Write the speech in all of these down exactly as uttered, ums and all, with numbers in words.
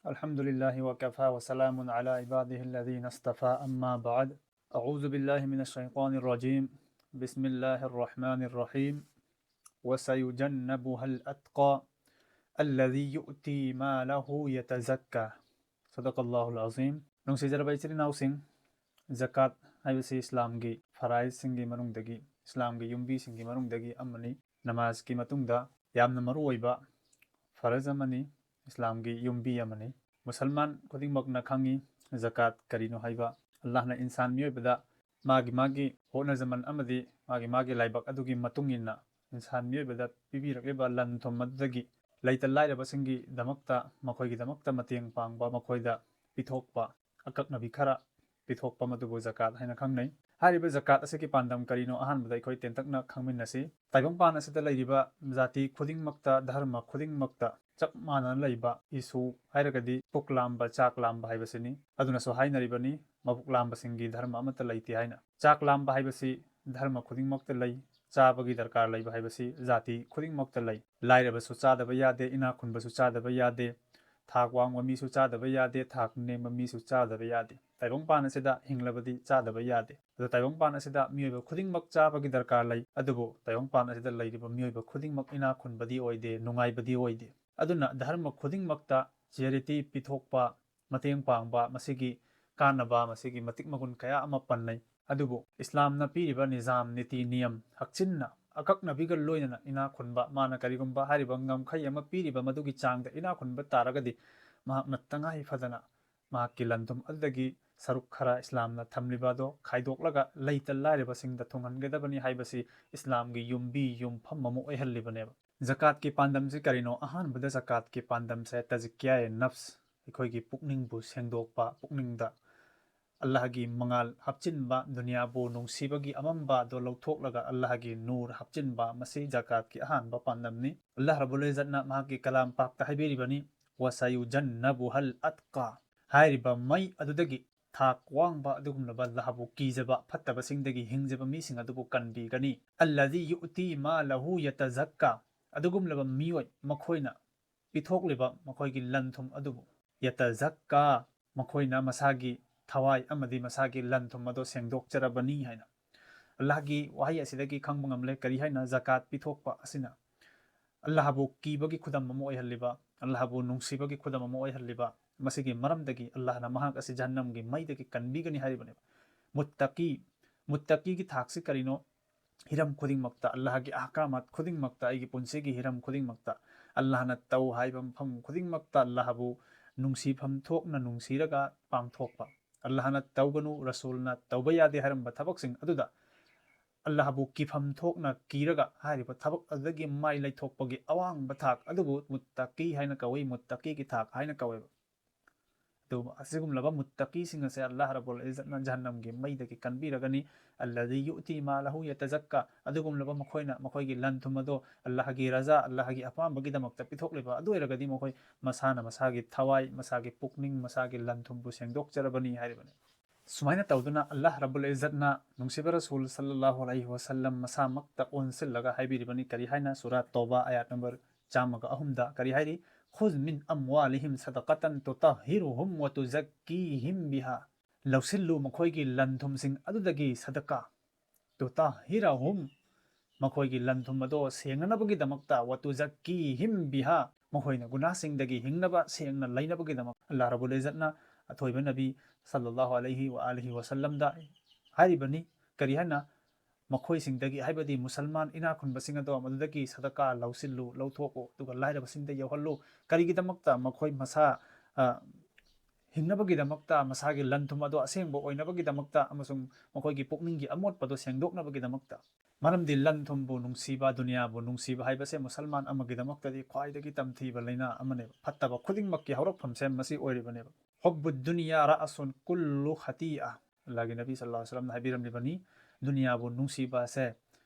الحمد لله وكفى وسلام على عباده الذين اصطفى، أما بعد. أعوذ بالله من الشيطان الرجيم. بسم الله الرحمن الرحيم. وسيجنبها الأتقى الذي يؤتي ماله يتزكى. صدق الله العظيم. ꯅꯨꯡꯁꯤꯖꯔꯕ ꯏꯆꯤꯜ ꯏꯅꯥꯎꯁꯤꯡ, ꯖꯀꯥꯠ ꯍꯥꯏꯕꯁꯤ ꯏꯁꯂꯥꯝꯒꯤ ꯐꯔꯥꯏꯖꯁꯤꯡꯒꯤ ꯃꯅꯨꯡꯗꯒꯤ, ꯏꯁꯂꯥꯝꯒꯤ ꯌꯨꯝꯕꯤꯁꯤꯡꯒꯤ ꯃꯅꯨꯡꯗꯒꯤ ꯑꯃꯅꯤ꯫ ꯅꯃꯥꯖꯀꯤ ꯃꯇꯨꯡꯗ ꯌꯥꯝꯅ ꯃꯔꯨ ꯑꯣꯏꯕ ꯐꯔꯖ ꯑꯃꯅꯤ, ꯏꯁꯂꯥꯝꯒꯤ ꯌꯨꯝꯕꯤ ꯑꯃꯅꯤ꯫ ꯃꯨꯁꯜꯃꯥꯟ ꯈꯨꯗꯤꯡꯃꯛꯅ ꯈꯪꯏ ꯖꯀꯥꯠ ꯀꯔꯤꯅꯣ ꯍꯥꯏꯕ꯫ ꯑꯜꯂꯥꯍꯅ ꯏꯟꯁꯥꯟ ꯃꯤꯑꯣꯏꯕꯗ ꯃꯥꯒꯤ ꯃꯥꯒꯤ ꯍꯣꯠꯅꯖꯃꯟ ꯑꯃꯗꯤ ꯃꯥꯒꯤ ꯃꯥꯒꯤ ꯂꯥꯏꯕꯛ ꯑꯗꯨꯒꯤ ꯃꯇꯨꯡ ꯏꯟꯅ ꯏꯟꯁꯥꯟ ꯃꯤꯑꯣꯏꯕꯗ ꯄꯤꯕꯤꯔꯛꯂꯤꯕ ꯂꯟ ꯊꯨꯝ ꯑꯗꯨꯗꯒꯤ ꯂꯩꯇ ꯂꯥꯏꯔꯕꯁꯤꯡꯒꯤꯗꯃꯛꯇ, ꯃꯈꯣꯏꯒꯤꯗꯃꯛꯇ ꯃꯇꯦꯡ ꯄꯥꯡꯕ, ꯃꯈꯣꯏꯗ ꯄꯤꯊꯣꯛꯄ, ꯑꯀꯛꯅꯕꯤ ꯈꯔ ꯄꯤꯊꯣꯛꯄ ꯃꯗꯨꯕꯨ ꯖꯀꯥꯠ ꯍꯥꯏꯅ ꯈꯪꯅꯩ꯫ ꯍꯥꯏꯔꯤꯕ ꯖꯀꯥꯠ ꯑꯁꯤꯒꯤ ꯄꯥꯟꯗꯝ ꯀꯔꯤꯅꯣ, ꯑꯍꯥꯟꯕꯗ ꯑꯩꯈꯣꯏ ꯇꯦꯟꯇꯛꯅ ꯈꯪꯃꯤꯟꯅꯁꯤ꯫ ꯇꯥꯏꯕꯪꯄꯥꯟ ꯑꯁꯤꯗ ꯂꯩꯔꯤꯕ ꯖꯥꯇꯤ ꯈꯨꯗꯤꯡꯃꯛꯇ, ꯙꯔꯃ ꯈꯨꯗꯤꯡꯃꯛꯇ ꯆꯞ ꯃꯥꯟꯅꯅ ꯂꯩꯕ ꯏꯁꯨ ꯍꯥꯏꯔꯒꯗꯤ ꯄꯨꯛ ꯂꯥꯝꯕ, ꯆꯥꯛ ꯂꯥꯝꯕ ꯍꯥꯏꯕꯁꯤꯅꯤ꯫ ꯑꯗꯨꯅꯁꯨ ꯍꯥꯏꯅꯔꯤꯕꯅꯤ, "ꯃꯕꯨꯛ ꯂꯥꯝꯕꯁꯤꯡꯒꯤ ꯙꯔꯃ ꯑꯃꯠꯇ ꯂꯩꯇꯦ" ꯍꯥꯏꯅ꯫ ꯆꯥꯛ ꯂꯥꯝꯕ ꯍꯥꯏꯕꯁꯤ ꯙꯔꯃ ꯈꯨꯗꯤꯡꯃꯛꯇ ꯂꯩ꯫ ꯆꯥꯕꯒꯤ ꯗꯔꯀꯥꯔ ꯂꯩꯕ ꯍꯥꯏꯕꯁꯤ ꯖꯥꯇꯤ ꯈꯨꯗꯤꯡꯃꯛꯇ ꯂꯩ꯫ ꯂꯥꯏꯔꯕꯁꯨ ꯆꯥꯗꯕ ꯌꯥꯗꯦ, ꯏꯅꯥꯛ ꯈꯨꯟꯕꯁꯨ ꯆꯥꯗꯕ ꯌꯥꯗꯦ, ꯊꯥꯛ ꯋꯥꯡꯕ ꯃꯤꯁꯨ ꯆꯥꯗꯕ ꯌꯥꯗꯦ, ꯊꯥꯛ ꯅꯦꯝꯕ ꯃꯤꯁꯨ ꯆꯥꯗꯕ ꯌꯥꯗꯦ꯫ ꯇꯥꯏꯕꯪꯄꯥꯟ ꯑꯁꯤꯗ ꯍꯤꯡꯂꯕꯗꯤ ꯆꯥꯗꯕ ꯌꯥꯗꯦ꯫ ꯑꯗꯣ ꯇꯥꯏꯕꯪꯄꯥꯟ ꯑꯁꯤꯗ ꯃꯤꯑꯣꯏꯕ ꯈꯨꯗꯤꯡꯃꯛ ꯆꯥꯕꯒꯤ ꯗꯔꯀꯥꯔ ꯂꯩ, ꯑꯗꯨꯕꯨ ꯇꯥꯏꯕꯪꯄꯥꯟ ꯑꯁꯤꯗ ꯂꯩꯔꯤꯕ ꯃꯤꯑꯣꯏꯕ ꯈꯨꯗꯤꯡꯃꯛ ꯏꯅꯥꯛ ꯈꯨꯟꯕꯗꯤ ꯑꯣꯏꯗꯦ, ꯅꯨꯡꯉꯥꯏꯕꯗꯤ ꯑꯣꯏꯗꯦ꯫ ꯑꯗꯨꯅ ꯙꯔꯃ ꯈꯨꯗꯤꯡꯃꯛꯇ charity ꯄꯤꯊꯣꯛꯄ, ꯃꯇꯦꯡ ꯄꯥꯡꯕ, ꯃꯁꯤꯒꯤ ꯀꯥꯟꯅꯕ, ꯃꯁꯤꯒꯤ ꯃꯇꯤꯛ ꯃꯒꯨꯟ ꯀꯌꯥ ꯑꯃ ꯄꯟꯅꯩ꯫ ꯑꯗꯨꯕꯨ ꯏꯁꯂꯥꯝꯅ ꯄꯤꯔꯤꯕ ꯅꯤꯖꯥꯝ, ꯅꯤꯇꯤ ꯅꯤꯌꯝ ꯍꯛꯆꯤꯟꯅ, ꯑꯀꯛꯅꯕꯤꯒ ꯂꯣꯏꯅꯅ ꯏꯅꯥꯛ ꯈꯨꯟꯕ, ꯃꯥꯅ ꯀꯔꯤꯒꯨꯝꯕ ꯍꯥꯏꯔꯤꯕ ꯉꯝꯈꯩ ꯑꯃ ꯄꯤꯔꯤꯕ ꯃꯗꯨꯒꯤ ꯆꯥꯡꯗ ꯏꯅꯥꯛ ꯈꯨꯟꯕ ꯇꯥꯔꯒꯗꯤ, ꯃꯍꯥꯛꯅ ꯇꯉꯥꯏ ꯐꯗꯅ ꯃꯍꯥꯛꯀꯤ ꯂꯟꯊꯨꯝ ꯑꯗꯨꯗꯒꯤ ꯁꯔꯨꯛ ꯈꯔ ꯏꯁꯂꯥꯝꯅ ꯊꯝꯂꯤꯕ ꯑꯗꯣ ꯈꯥꯏꯗꯣꯛꯂꯒ ꯂꯩꯇ ꯂꯥꯏꯔꯕꯁꯤꯡꯗ ꯊꯨꯡꯍꯟꯒꯗꯕꯅꯤ ꯍꯥꯏꯕꯁꯤ ꯏꯁꯂꯥꯝꯒꯤ ꯌꯨꯝꯕꯤ ꯌꯨꯝꯐꯝ ꯑꯃ ꯑꯣꯏꯍꯜꯂꯤꯕꯅꯦꯕ꯫ ꯖꯀꯥꯠꯀꯤ ꯄꯥꯟꯗꯝꯁꯤ ꯀꯔꯤꯅꯣ? ꯑꯍꯥꯟꯕꯗ ꯖꯀꯥꯠꯀꯤ ꯄꯥꯟꯗꯝꯁꯦ ꯇꯖꯀꯤꯌꯥ ꯅꯐꯁ, ꯑꯩꯈꯣꯏꯒꯤ ꯄꯨꯛꯅꯤꯡꯕꯨ ꯁꯦꯡꯗꯣꯛꯄ, ꯄꯨꯛꯅꯤꯡꯗ ꯑꯜꯂꯥꯍꯒꯤ ꯃꯉꯥꯜ ꯍꯥꯞꯆꯤꯟꯕ, ꯗꯨꯅꯤꯌꯥꯕꯨ ꯅꯨꯡꯁꯤꯕꯒꯤ ꯑꯃꯝꯕ ꯑꯗꯣ ꯂꯧꯊꯣꯛꯂꯒ ꯑꯜꯂꯥꯍꯒꯤ ꯅꯨꯔ ꯍꯥꯞꯆꯤꯟꯕ, ꯃꯁꯤ ꯖꯀꯥꯠꯀꯤ ꯑꯍꯥꯟꯕ ꯄꯥꯟꯗꯝꯅꯤ꯫ ꯑꯜꯂꯥꯍ ꯔꯕꯨꯜ ꯏꯖꯠꯅ ꯃꯍꯥꯛꯀꯤ ꯀꯂꯥꯝ ꯄꯥꯛꯇ ꯍꯥꯏꯕꯤꯔꯤꯕꯅꯤ, "ꯋꯁꯌꯨꯖꯟꯅꯕꯨꯍꯜ ꯑꯠꯀꯥ", ꯍꯥꯏꯔꯤꯕ ꯃꯩ ꯑꯗꯨꯗꯒꯤ ꯊꯥꯛ ꯋꯥꯡꯕ ꯑꯗꯨꯒꯨꯝꯂꯕ ꯑꯜꯂꯥꯍꯕꯨ ꯀꯤꯖꯕ, ꯐꯠꯇꯕꯁꯤꯡꯗꯒꯤ ꯍꯤꯡꯖꯕ ꯃꯤꯁꯤꯡ ꯑꯗꯨꯕꯨ ꯀꯟꯕꯤꯒꯅꯤ꯫ "ꯑꯜꯂꯗꯤ ꯌꯨꯇꯤ ꯃꯥ ꯂꯍꯨ ꯌꯇꯖꯛꯀꯥ", ꯑꯗꯨꯒꯨꯝꯂꯕ ꯃꯤꯑꯣꯏ, ꯃꯈꯣꯏꯅ ꯄꯤꯊꯣꯛꯂꯤꯕ ꯃꯈꯣꯏꯒꯤ ꯂꯟ ꯊꯨꯝ ꯑꯗꯨꯕꯨ ꯌꯇꯖꯛꯀꯥ, ꯃꯈꯣꯏꯅ ꯃꯁꯥꯒꯤ ꯊꯋꯥꯏ ꯑꯃꯗꯤ ꯃꯁꯥꯒꯤ ꯂꯟ ꯊꯨꯝ ꯑꯗꯣ ꯁꯦꯡꯗꯣꯛꯆꯔꯕꯅꯤ ꯍꯥꯏꯅ꯫ ꯑꯜꯂꯥꯍꯒꯤ ꯋꯥꯍꯩ ꯑꯁꯤꯗꯒꯤ ꯈꯪꯕ ꯉꯝꯂꯦ ꯀꯔꯤ ꯍꯥꯏꯅ ꯖꯀꯥꯠ ꯄꯤꯊꯣꯛꯄ ꯑꯁꯤꯅ ꯑꯜꯂꯥꯍꯕꯨ ꯀꯤꯕꯒꯤ ꯈꯨꯗꯝ ꯑꯃ ꯑꯣꯏꯍꯜꯂꯤꯕ, ꯑꯜꯂꯥꯍꯕꯨ ꯅꯨꯡꯁꯤꯕꯒꯤ ꯈꯨꯗꯝ ꯑꯃ ꯑꯣꯏꯍꯜꯂꯤꯕ꯫ ꯃꯁꯤꯒꯤ ꯃꯔꯝꯗꯒꯤ ꯑꯜꯂꯥꯍꯅ ꯃꯍꯥꯛ ꯑꯁꯤ ꯖꯍꯟꯅꯝꯒꯤ ꯃꯩꯗꯒꯤ ꯀꯟꯕꯤꯒꯅꯤ ꯍꯥꯏꯔꯤꯕꯅꯦꯕ꯫ ꯃꯨꯠꯇꯀꯤ, ꯃꯨꯠꯇꯀꯤꯒꯤ ꯊꯥꯛꯁꯤ ꯀꯔꯤꯅꯣ? ꯍꯤꯔꯝ ꯈꯨꯗꯤꯡꯃꯛꯇ, ꯑꯜꯂꯥꯍꯒꯤ ꯑꯍꯀꯥꯃꯥꯠ ꯈꯨꯗꯤꯡꯃꯛꯇ, ꯑꯩꯒꯤ ꯄꯨꯟꯁꯤꯒꯤ ꯍꯤꯔꯝ ꯈꯨꯗꯤꯡꯃꯛꯇ, ꯑꯜꯂꯥꯍꯅ ꯇꯧ ꯍꯥꯏꯕ ꯃꯐꯝ ꯈꯨꯗꯤꯡꯃꯛꯇ ꯑꯜꯂꯥꯍꯕꯨ ꯅꯨꯡꯁꯤꯐꯝ ꯊꯣꯛꯅ ꯅꯨꯡꯁꯤꯔꯒ ꯄꯥꯡꯊꯣꯛꯄ꯫ ꯑꯜꯂꯥꯍꯅ ꯇꯧꯒꯅꯨ, ꯔꯁꯨꯜꯅ ꯇꯧꯕ ꯌꯥꯗꯦ ꯍꯥꯏꯔꯝꯕ ꯊꯕꯛꯁꯤꯡ ꯑꯗꯨꯗ ꯑꯜꯂꯥꯍꯕꯨ ꯀꯤꯐꯝ ꯊꯣꯛꯅ ꯀꯤꯔꯒ ꯍꯥꯏꯔꯤꯕ ꯊꯕꯛ ꯑꯗꯨꯗꯒꯤ ꯃꯥꯏ ꯂꯩꯊꯣꯛꯄꯒꯤ ꯑꯋꯥꯡꯕ ꯊꯥꯛ ꯑꯗꯨꯕꯨ ꯃꯨꯠꯇꯀꯤ ꯍꯥꯏꯅ ꯀꯧꯏ, ꯃꯨꯠꯇꯀꯤꯒꯤ ꯊꯥꯛ ꯍꯥꯏꯅ ꯀꯧꯋꯦꯕ꯫ ꯑꯗꯨꯒ ꯑꯁꯤꯒꯨꯝꯂꯕ ꯃꯨꯠꯇꯀꯤꯁꯤꯡ ꯑꯁꯦ ꯑꯜꯂꯥꯍ ꯔꯕꯨꯜ ꯏꯖꯠꯅ ꯖꯍꯟꯅꯝꯒꯤ ꯃꯩꯗꯒꯤ ꯀꯟꯕꯤꯔꯒꯅꯤ꯫ ꯑꯜꯂꯗꯤ ꯌꯨꯇꯤ ꯃꯥ ꯂꯍꯨ ꯌꯇꯖꯛꯀ, ꯑꯗꯨꯒꯨꯝꯂꯕ ꯃꯈꯣꯏꯅ ꯃꯈꯣꯏꯒꯤ ꯂꯟ ꯊꯨꯝ ꯑꯗꯣ ꯑꯜꯂꯥꯍꯒꯤ ꯔꯖꯥ, ꯑꯜꯂꯥꯍꯒꯤ ꯑꯄꯥꯝꯕꯒꯤꯗꯃꯛꯇ ꯄꯤꯊꯣꯛꯂꯤꯕ ꯑꯗꯨ ꯑꯣꯏꯔꯒꯗꯤ ꯃꯈꯣꯏ ꯃꯁꯥꯅ ꯃꯁꯥꯒꯤ ꯊꯋꯥꯏ, ꯃꯁꯥꯒꯤ ꯄꯨꯛꯅꯤꯡ, ꯃꯁꯥꯒꯤ ꯂꯟ ꯊꯨꯝꯕꯨ ꯁꯦꯡꯗꯣꯛꯆꯔꯕꯅꯤ ꯍꯥꯏꯔꯤꯕꯅꯤ꯫ ꯁꯨꯃꯥꯏꯅ ꯇꯧꯗꯨꯅ ꯑꯜꯂꯥꯍ ꯔꯕꯨꯜ ꯏꯖꯠꯅ ꯅꯨꯡꯁꯤꯕ ꯔꯁꯨꯜ ꯁꯜꯂꯜꯂꯥꯍꯨ ꯑꯂꯩꯍꯤ ꯋꯁꯜꯂꯝ ꯃꯁꯥꯃꯛꯇ ꯑꯣꯟꯁꯤꯜꯂꯒ ꯍꯥꯏꯕꯤꯔꯤꯕꯅꯤ꯫ ꯀꯔꯤ ꯍꯥꯏꯅ? ꯁꯨꯔꯥ ꯇꯧꯕꯥ ꯑꯌꯥꯠ ꯅꯝꯕꯔ ꯆꯥꯝꯃꯒ ꯑꯍꯨꯝꯗ ꯀꯔꯤ ꯍꯥꯏꯔꯤ? "ꯈꯨꯖ ꯃꯤꯟ ꯑꯝꯋꯥꯂꯤꯍꯤꯝ ꯁꯗꯀꯇꯟ ꯇꯨꯇꯍꯤꯔꯨꯍꯨꯝ ꯋ ꯇꯨꯖꯛꯀꯤꯍꯤꯝ ꯕꯤꯍꯥ"꯫ ꯂꯧꯁꯤꯜꯂꯨ ꯃꯈꯣꯏꯒꯤ ꯂꯟ ꯊꯨꯝꯁꯤꯡ ꯑꯗꯨꯗꯒꯤ ꯁꯗꯀꯥ, ꯇꯨꯇꯍꯤꯔꯨꯍꯨꯝ, ꯃꯈꯣꯏꯒꯤ ꯂꯟ ꯊꯨꯝ ꯑꯗꯣ ꯁꯦꯡꯅꯅꯕꯒꯤꯗꯃꯛꯇ, ꯋ ꯇꯨꯖꯛꯀꯤꯍꯤꯝ ꯕꯤꯍꯥ, ꯃꯈꯣꯏꯅ ꯒꯨꯅꯥꯁꯤꯡꯗꯒꯤ ꯍꯤꯡꯅꯕ, ꯁꯦꯡꯅ ꯂꯩꯅꯕꯒꯤꯗꯃꯛ꯫ ꯑꯜꯂꯥꯍ ꯔꯕꯨꯜ ꯏꯖꯠꯅ ꯑꯊꯣꯏꯕ ꯅꯕꯤ ꯁꯜꯂꯜꯂꯥꯍꯨ ꯑꯂꯩꯍꯤ ꯋ ꯑꯥꯂꯤꯍꯤ ꯋꯁꯜꯂꯝꯗ ꯍꯥꯏꯔꯤꯕꯅꯤ꯫ ꯀꯔꯤ ꯍꯥꯏꯅ? ꯃꯈꯣꯏꯁꯤꯡꯗꯒꯤ, ꯍꯥꯏꯕꯗꯤ ꯃꯨꯁꯜꯃꯥꯟ ꯏꯅꯥꯛ ꯈꯨꯟꯕꯁꯤꯡ ꯑꯗꯣ ꯃꯗꯨꯗꯒꯤ ꯁꯗꯀꯥ ꯂꯧꯁꯤꯜꯂꯨ, ꯂꯧꯊꯣꯛꯎ, ꯑꯗꯨꯒ ꯂꯥꯏꯔꯕꯁꯤꯡꯗ ꯌꯧꯍꯜꯂꯨ꯫ ꯀꯔꯤꯒꯤꯗꯃꯛꯇ? ꯃꯈꯣꯏ ꯃꯁꯥ, ꯑ, ꯍꯤꯡꯅꯕꯒꯤꯗꯃꯛꯇ, ꯃꯁꯥꯒꯤ ꯂꯟ ꯊꯨꯝ ꯑꯗꯣ ꯑꯁꯦꯡꯕ ꯑꯣꯏꯅꯕꯒꯤꯗꯃꯛꯇ ꯑꯃꯁꯨꯡ ꯃꯈꯣꯏꯒꯤ ꯄꯨꯛꯅꯤꯡꯒꯤ ꯑꯃꯣꯠꯄꯗꯣ ꯁꯦꯡꯗꯣꯛꯅꯕꯒꯤꯗꯃꯛꯇ꯫ ꯃꯔꯝꯗꯤ ꯂꯟ ꯊꯨꯝꯕꯨ ꯅꯨꯡꯁꯤꯕ, ꯗꯨꯅꯤꯌꯥꯕꯨ ꯅꯨꯡꯁꯤꯕ ꯍꯥꯏꯕꯁꯦ ꯃꯨꯁꯜꯃꯥꯟ ꯑꯃꯒꯤꯗꯃꯛꯇꯗꯤ ꯈ꯭ꯋꯥꯏꯗꯒꯤ ꯇꯝꯊꯤꯕ ꯂꯥꯏꯅꯥ ꯑꯃꯅꯦꯕ꯫ ꯐꯠꯇꯕ ꯈꯨꯗꯤꯡꯃꯛꯀꯤ ꯍꯧꯔꯛꯐꯝꯁꯦ ꯃꯁꯤ ꯑꯣꯏꯔꯤꯕꯅꯦꯕ꯫ "ꯍꯨꯕꯕꯨ ꯗꯨꯅꯤꯌꯥ ꯔꯥꯁꯨꯟ ꯀꯨꯜꯂꯨ ꯈꯇꯤꯑ"꯫ ꯑꯜꯂꯥꯍꯒꯤ ꯅꯕꯤ ꯁꯜꯂꯜꯂꯥꯍꯨ ꯑꯂꯩꯍꯤ ꯋꯁꯜꯂꯝꯅ ꯍꯥꯏꯕꯤꯔꯝꯂꯤꯕꯅꯤ, "ꯗꯨꯅꯤꯌꯥꯕꯨ ꯅꯨꯡꯁꯤꯕ ꯑꯁꯦ